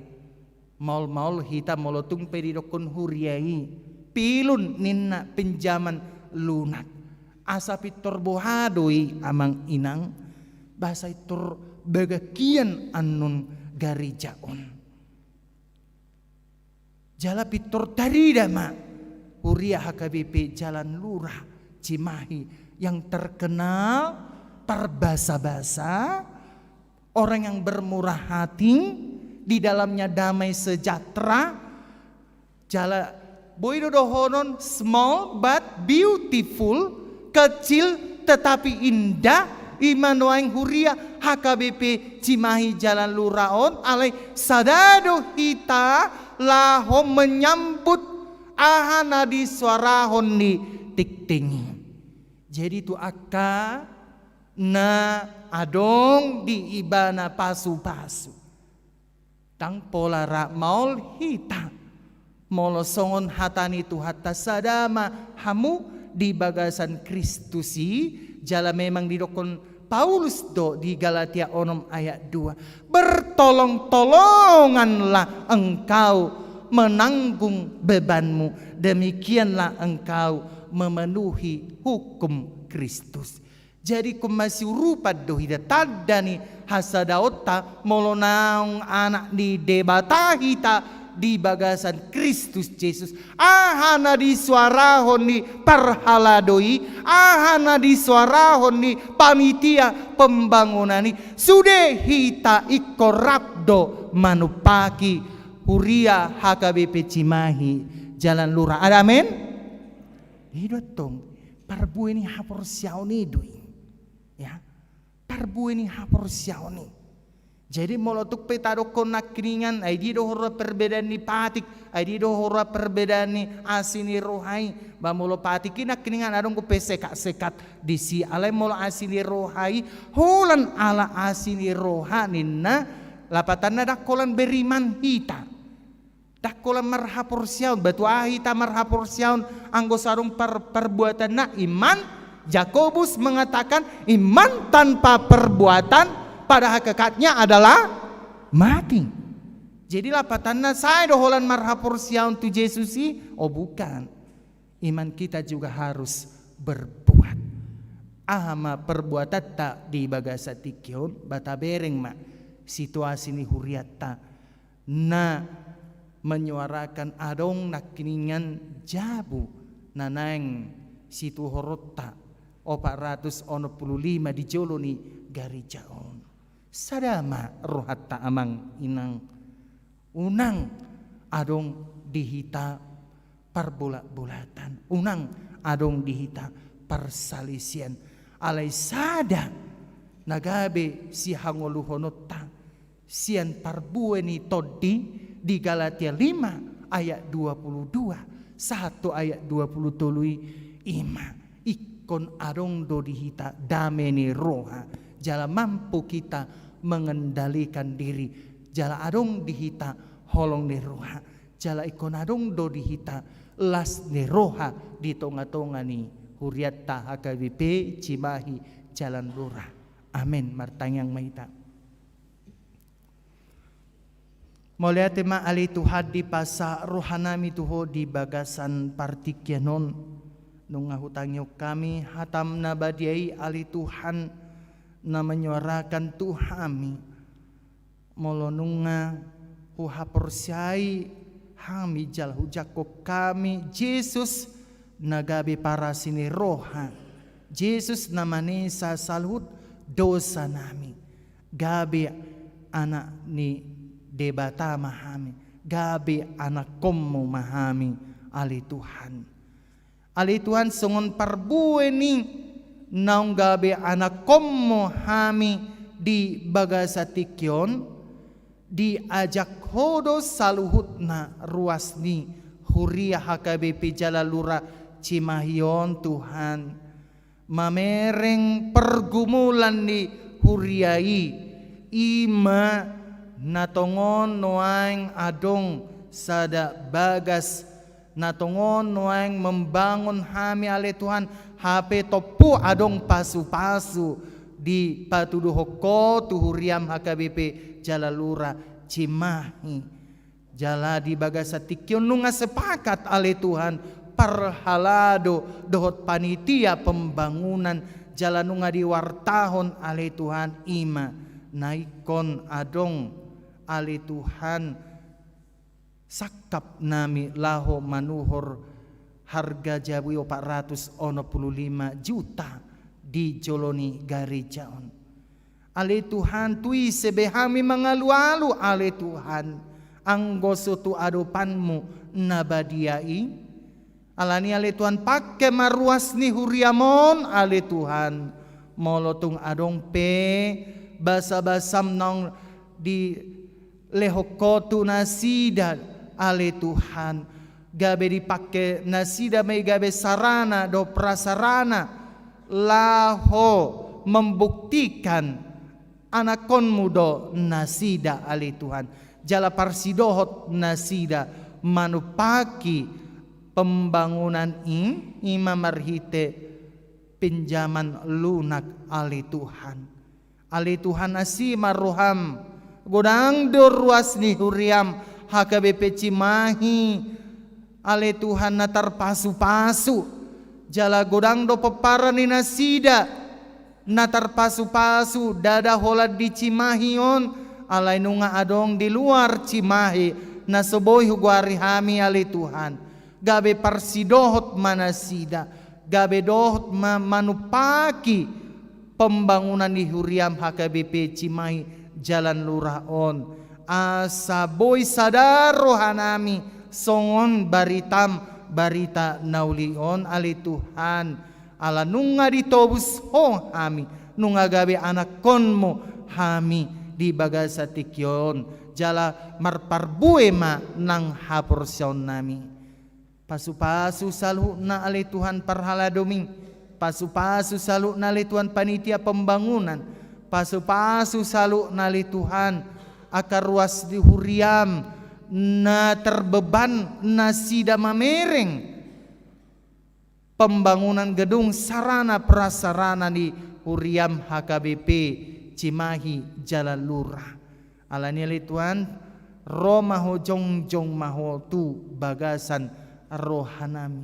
maol-maol hita molo tung pe didokkon huria i, pilun ninna pinjaman lunak. Asa pintor boha do i amang inang, ba sai tor bagakian annon gareja on. Jala pintor tarida ma Huria H K B P Jalan Lurah Cimahi yang terkenal, terbasa-basa, orang yang bermurah hati, di dalamnya damai sejahtera, jala boi do dohonon small but beautiful, kecil tetapi indah, i ma nuaeng huria H K B P Cimahi Jalan Lurah on, alai sada do hita laho menyambut aha na disuarahon ni tingting i. Jadi tu angka na adong di ibana pasu-pasu, ndang pola ra maol hita. Molo songon hata ni Tuhanta, sada ma hamu di bagasan Kristus i, jala memang didokkon Paulus do di Galatia onom ayat dua, "Bertolong-tolonganlah engkau menanggung bebanmu, demikianlah engkau memenuhi hukum Kristus." Jadi ingkon masiurupan do hita, tanda ni hasadaonta, molo naung anak ni Debata hita di bagasan Kristus Jesus. Aha na disuarahon ni parhalado i, aha na disuarahon ni panitia pembangunan i, sude hita ingkon rap do manumpaki huria H K B P Cimahi Jalan Lurah. Ada amin? I do antong, parbue ni haporseaon i do i. Ya, parbue ni haporseaon i. Jadi molo tung pe tadokkon nangkiningan, ai dia do huroha perbedaan ni patik, ai dia do huroha perbedaan ni asi ni roha i. Ba molo patik i nangkiningan adong dope sekat-sekat disi, alai molo asi ni roha i, holan ala asi ni roha ninna, lapatanna ndang holan beriman hita. Ndang holan marhaporseaon, ba tu aha hita marhaporseaon anggo so adong par-, parbuatanna? Iman, Jakobus mengatakan, iman tanpa perbuatan pada hakikatnya adalah mati. Jadi lapatanna sae do holan marhaporseaon tu Jesus i? Oh, bukan. Iman kita juga harus berbuat. Aha ma perbuatanta di bagasan tingki on? Ba tabereng ma situasi ni hurianta na menyuarakan adong nangkiningan jabu na naeng situhoronta opat ratus onom pulu lima di jolo ni gareja on. Sada ma rohanta amang inang. Unang adong di hita parbolatbolatan, unang adong di hita parsalisian. Alai sada na gabe sihangoluhononta sian parbue ni tondi di Galatia lima ayat dua pulu dua sahat tu ayat dua pulu tolu i, i ma ingkon adong do di hita dame ni roha, jala mampu kita mengendalikan diri, jala adong di hita holong ni roha, jala ingkon adong do di hita las ni roha di tongatonga ni hurianta H K B P Cimahi Jalan Lurah. Amen. Martangiang ma hita. Mauliate ma ale Tuhan dipasahat rohanami tu Ho di bagasan partingkian on. Nunga hutangihon hami hataM na badia i ale Tuhan, na menyuarakan tu hami. Molo nunga huhaporseai hami jala hujangkon hami Jesus na gabe parasi ni roha, Jesus na manesa saluhut dosanami. Gabe anak ni Debata ma hami, gabe anakkonMu ma hami, ale Tuhan. Ale Tuhan, songon parbue ni naung gabe anakkonMu hami di bagasan tingki on, diajak Ho do saluhutna ruas ni huria H K B P Jalan Lurah Cimahi on, Tuhan. Mamereng pergumulan ni huria i, i ma na tongon nuaeng adong sada bagas, na tongon nuaeng membangun hami ale Tuhan, hape tompu adong pasupasu dipatuduhon Ho tu huriaM H K B P Jalan Lurah Cimahi. Jala di bagasan tingki on nunga sepakat ale Tuhan parhalado dohot panitia pembangunan, jala nunga diwartahon ale Tuhan, i ma na ingkon adong ale Tuhan sangkapnami laho manuhor harga jabu i opat ratus onom pulu lima juta di jolo ni gareja on. Ale Tuhan, tu ise be hami mangalualu, ale Tuhan, anggo so tu adopanmu na badia i? Alani ale Tuhan, pangke ma ruas ni huriam on, ale Tuhan, molo tung adong pe basabasam naung di lehon Ho tu nasida, ale Tuhan, gabe dipangke nasida ma i gabe sarana dohot prasarana laho membuktikan anakhonmu do nasida, ale Tuhan, jala parsidohot nasida manumpahi pembangunan i, i ma marhite pinjaman lunak, ale Tuhan. Ale Tuhan, asi ma roham, godang do ruas ni huriam H K B P Cimahi, ale Tuhan, na tarpasupasu, jala godang do pomparan ni nasida na tarpasupasu, ndada holan di Cimahi on, alai nunga adong di luar Cimahi na so boi hugoari hami, ale Tuhan. Gabe parsidohot ma nasida, gabe dohot ma manumpahi pembangunan ni huriam H K B P Cimahi Jalan Lurah on. Asa boi sada rohanami songon baritam, barita na uli on, ale Tuhan. Ala nunga ditobus Ho hami, nunga gabe anakhonmu hami di bagasan tingki on, jala marparbue ma nang haporseaonnami. Pasupasu saluhutna, ale Tuhan, parhaladomi. Pasupasu saluhutna, ale Tuhan, panitia pembangunan. Pasupasu saluhutna, ale Tuhan, angka ruas ni huriam na terbeban nasida mamereng pembangunan gedung sarana prasarana ni huriam H K B P Cimahi Jalan Lurah. Alani, ale Tuhan, ro ma Ho, jongjong ma Ho tu bagasan rohanami.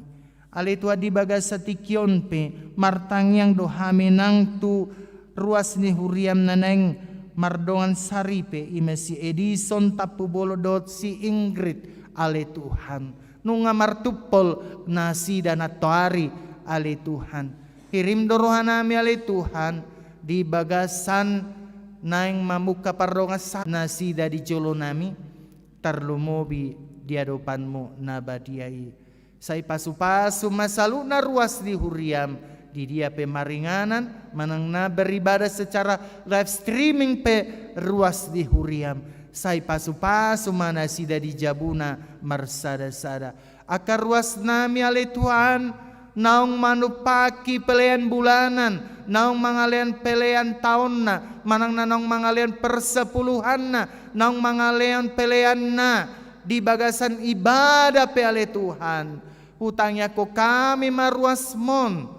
Ale Tuhan, di bagasan tingki on pe martangiang do hami nang tu ruas ni huriam na naeng mardongan saripe, i ma si Edison Tampubolon dohot si Ingrid, ale Tuhan. Nunga martumpol nasida nantoari, ale Tuhan. Hirim do rohanami, ale Tuhan, di bagasan naeng mamungka pardongan sa-, nasida di jolonami, tarlumobi di adopanmu na badia i. Sai pasupasu ma saluhutna ruas ni huriam, di dia pe maringanan, manang na beribadah secara live streaming pe ruas ni huriam. Sai pasupasu ma nasida di jabuna marsada-sada. Angka ruasnami, ale Tuhan, naung manumpahi pelean bulanan, naung mangalean pelean taonna, manang na naung mangalean persepuluhanna, naung mangalean peleanna di bagasan ibadah pe, ale Tuhan. Hutangiangkon hami ma ruasmon.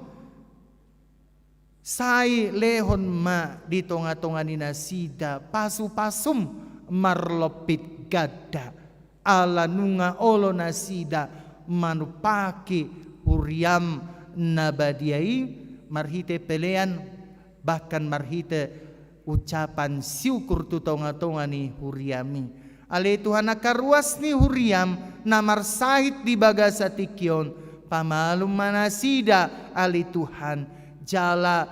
Sai lehon ma di tonga-tonga ni nasida pasupasum marlompit ganda, ala nunga olo nasida manumpahi huriam na badia i marhite pelean, bahkan marhite ucapan syukur tu tonga-tonga ni huriami. Ale Tuhan, angka ruas ni huriam na marsahit di bagasan tingki on, pamalum ma nasida, ale Tuhan, jala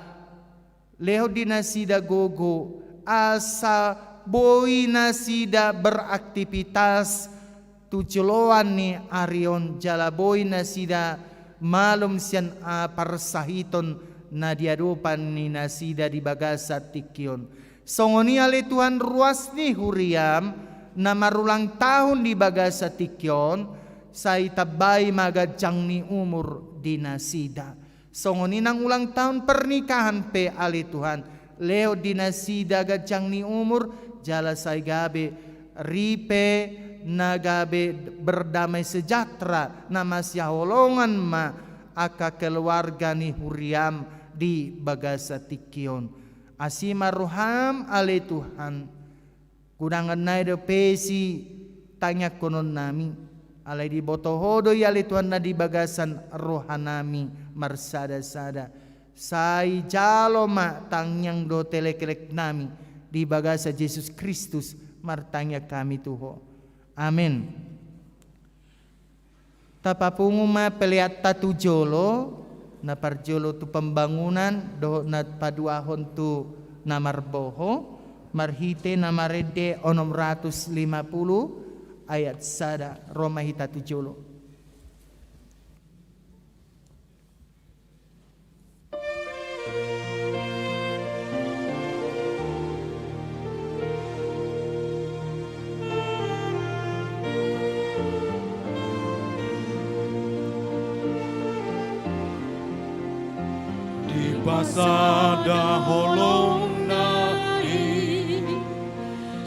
lehon di nasida gogo, asa boi nasida beraktivitas tu joloan ni ari on, jala boi nasida malum sian, ah, parsahiton na di adopan ni nasida di bagasan tingki on. Songon i, ale Tuhan, ruas ni huriam na marulang tahun di bagasan tingki on, sai tambai ma ganjang ni umur di nasida. Songon i nang ulang tahun pernikahan pe, ale Tuhan, lehon di nasida ganjang ni umur, jala sai gabe ripe na gabe berdamai sejahtera, na masihaholongan ma angka keluarga ni huriam di bagasan tingki on. Asi ma roham, ale Tuhan. Godang nai dope sitangiangkononnami, alai diboto Ho do i, ale Tuhan, na di bagasan rohanami marsada-sada. Sai jalo ma tangiang dohot elekeleknami, di bagasan Jesus Kristus martangiang hami tu Ho. Amen. Tapapungu ma peleanta tu jolo, na parjolo tu pambangunan dohot na paduahon tu na marboho, marhite na marende onom ratus lima pulu ayat sada. Ro ma hita tu jolo. Dipasada holongna i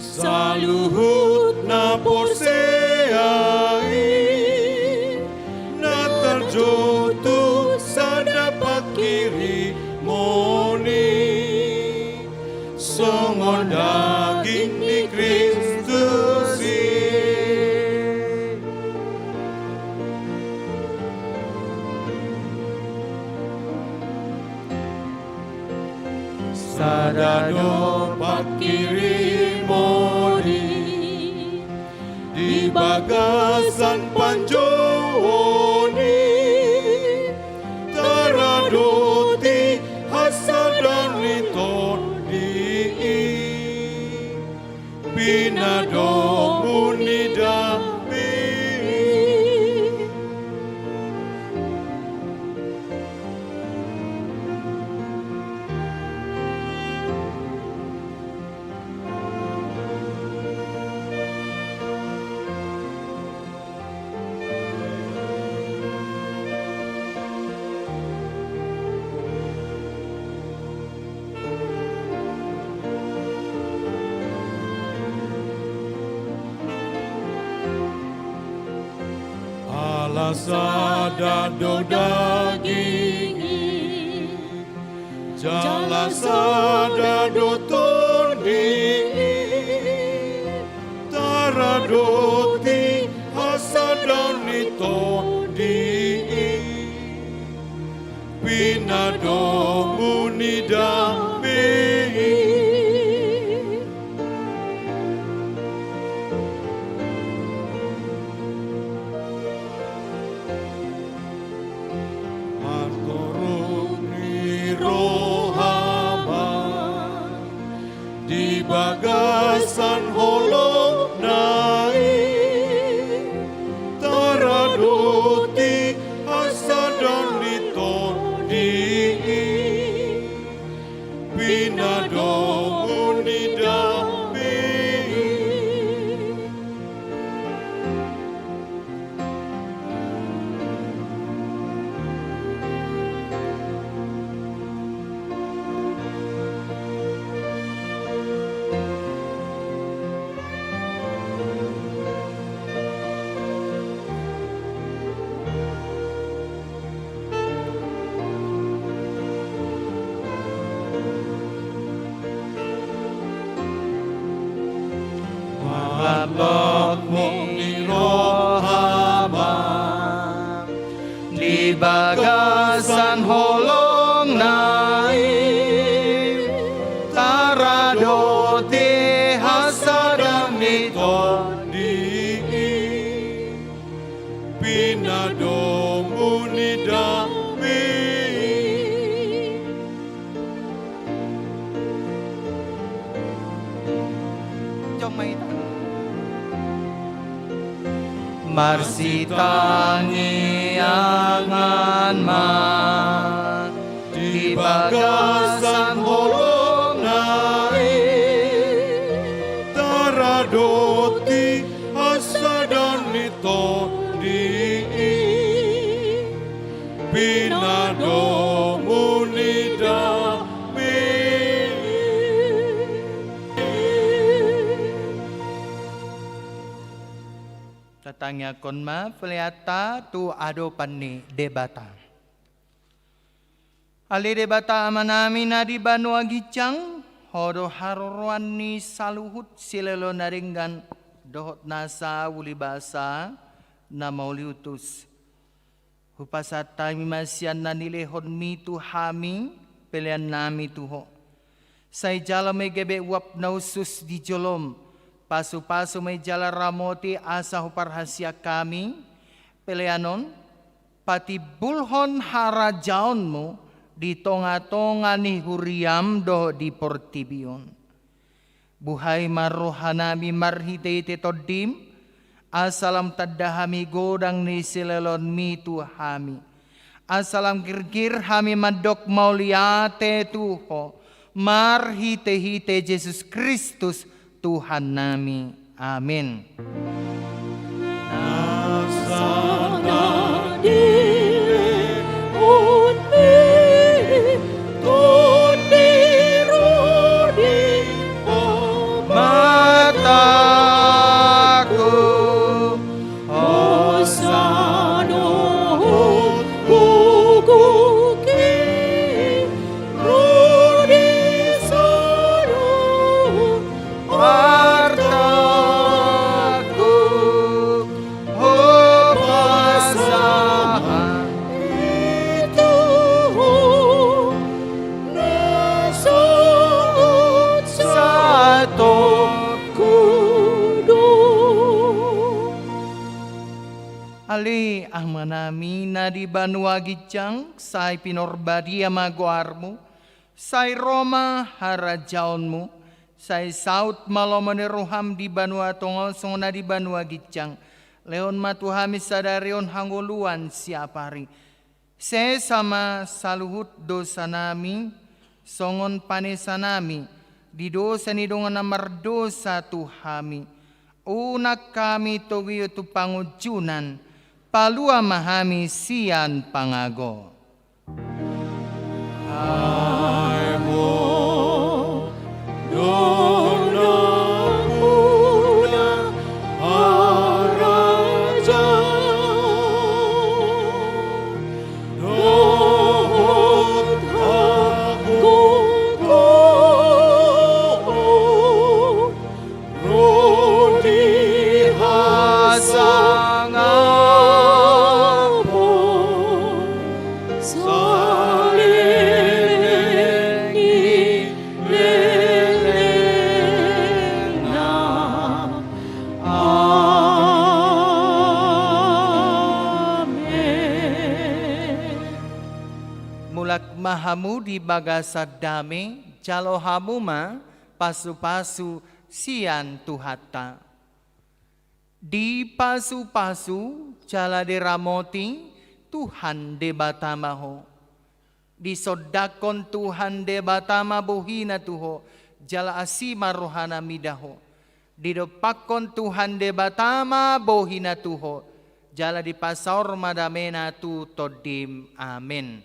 saluhut na porsea i, na tarjou tu sada pangkirimon i, songon daging ni Kristus i. Sada do pangkirimon i di bagasan panjouon i, taradoti hasadaon ni Tondi i. Pinadomu ni dame i. Ala sada do daging i, jala sada do Tondi i, taradoti hasadaon ni Tondi i. Pinadomu ni dame i. Martorop ni roha ma di bagasan holongna i, taradoti hasadaon ni Tondi i. Pinadomu ni dame i. Marlapok ni roha ma di bagasan holongna i, taradoti hasadaon ni Tondi i. Pinadomu ni dame i. Jongjong ma hita. Marsitangiangan ma di bagasan holongna i, taradoti hasadaon ni Tondi i. Pinadomu ni dame i. Tatangiangkon ma peleanta tu adopan ni Debata. Ale Debata Amanami na di banua ginjang, Ho do haroroan ni saluhut silehon na denggan dohot nasa uli basa na mauliutus. Hupasahat hami ma sian na nilehonmi tu hami peleannami tu Ho. Sai jalo ma i gabe uap na usus di jolom, pasupasu ma i jala ramoti asa huparhasiang hami, Pelean on, patimbulhon harajaonmu di tonga-tonga ni huriam dohot di portibi on. Buhai ma rohanami marhite-hite Tondim, asa lam tanda hami godang ni silehonmi tu hami. Asa lam girgir hami mandok mauliate tu Ho, marhite-hite Jesus Kristus Tuhannami. Amin. Ale Amanami na di banua ginjang, sai pinarbadia ma goarmu, sai ro ma harajaonmu, sai saut ma lomo ni roham di banua tonga on songon na di banua ginjang. Lehon ma tu hami sadari on hangoluan siapari. Sesa ma saluhut dosanami, songon panesanami di dosa ni dongan na mardosa tu hami. Unang hami togihon tu pangunjunan, palua ma hami sian pangago. Ro di hasangapon saleleng ni lelengna. Amen. Mulak ma hamu di bagasan dame, jalo hamu ma pasu-pasu sian Tuhanta. Dipasu-pasu jala diramoti Tuhan Debata ma ho. Disondangkon Tuhan Debata ma bohina tu ho, jala asi ma rohana mida ho. Didompakkon Tuhan Debata ma bohina tu ho, jala dipasaor ma damena tu tondim. Amen.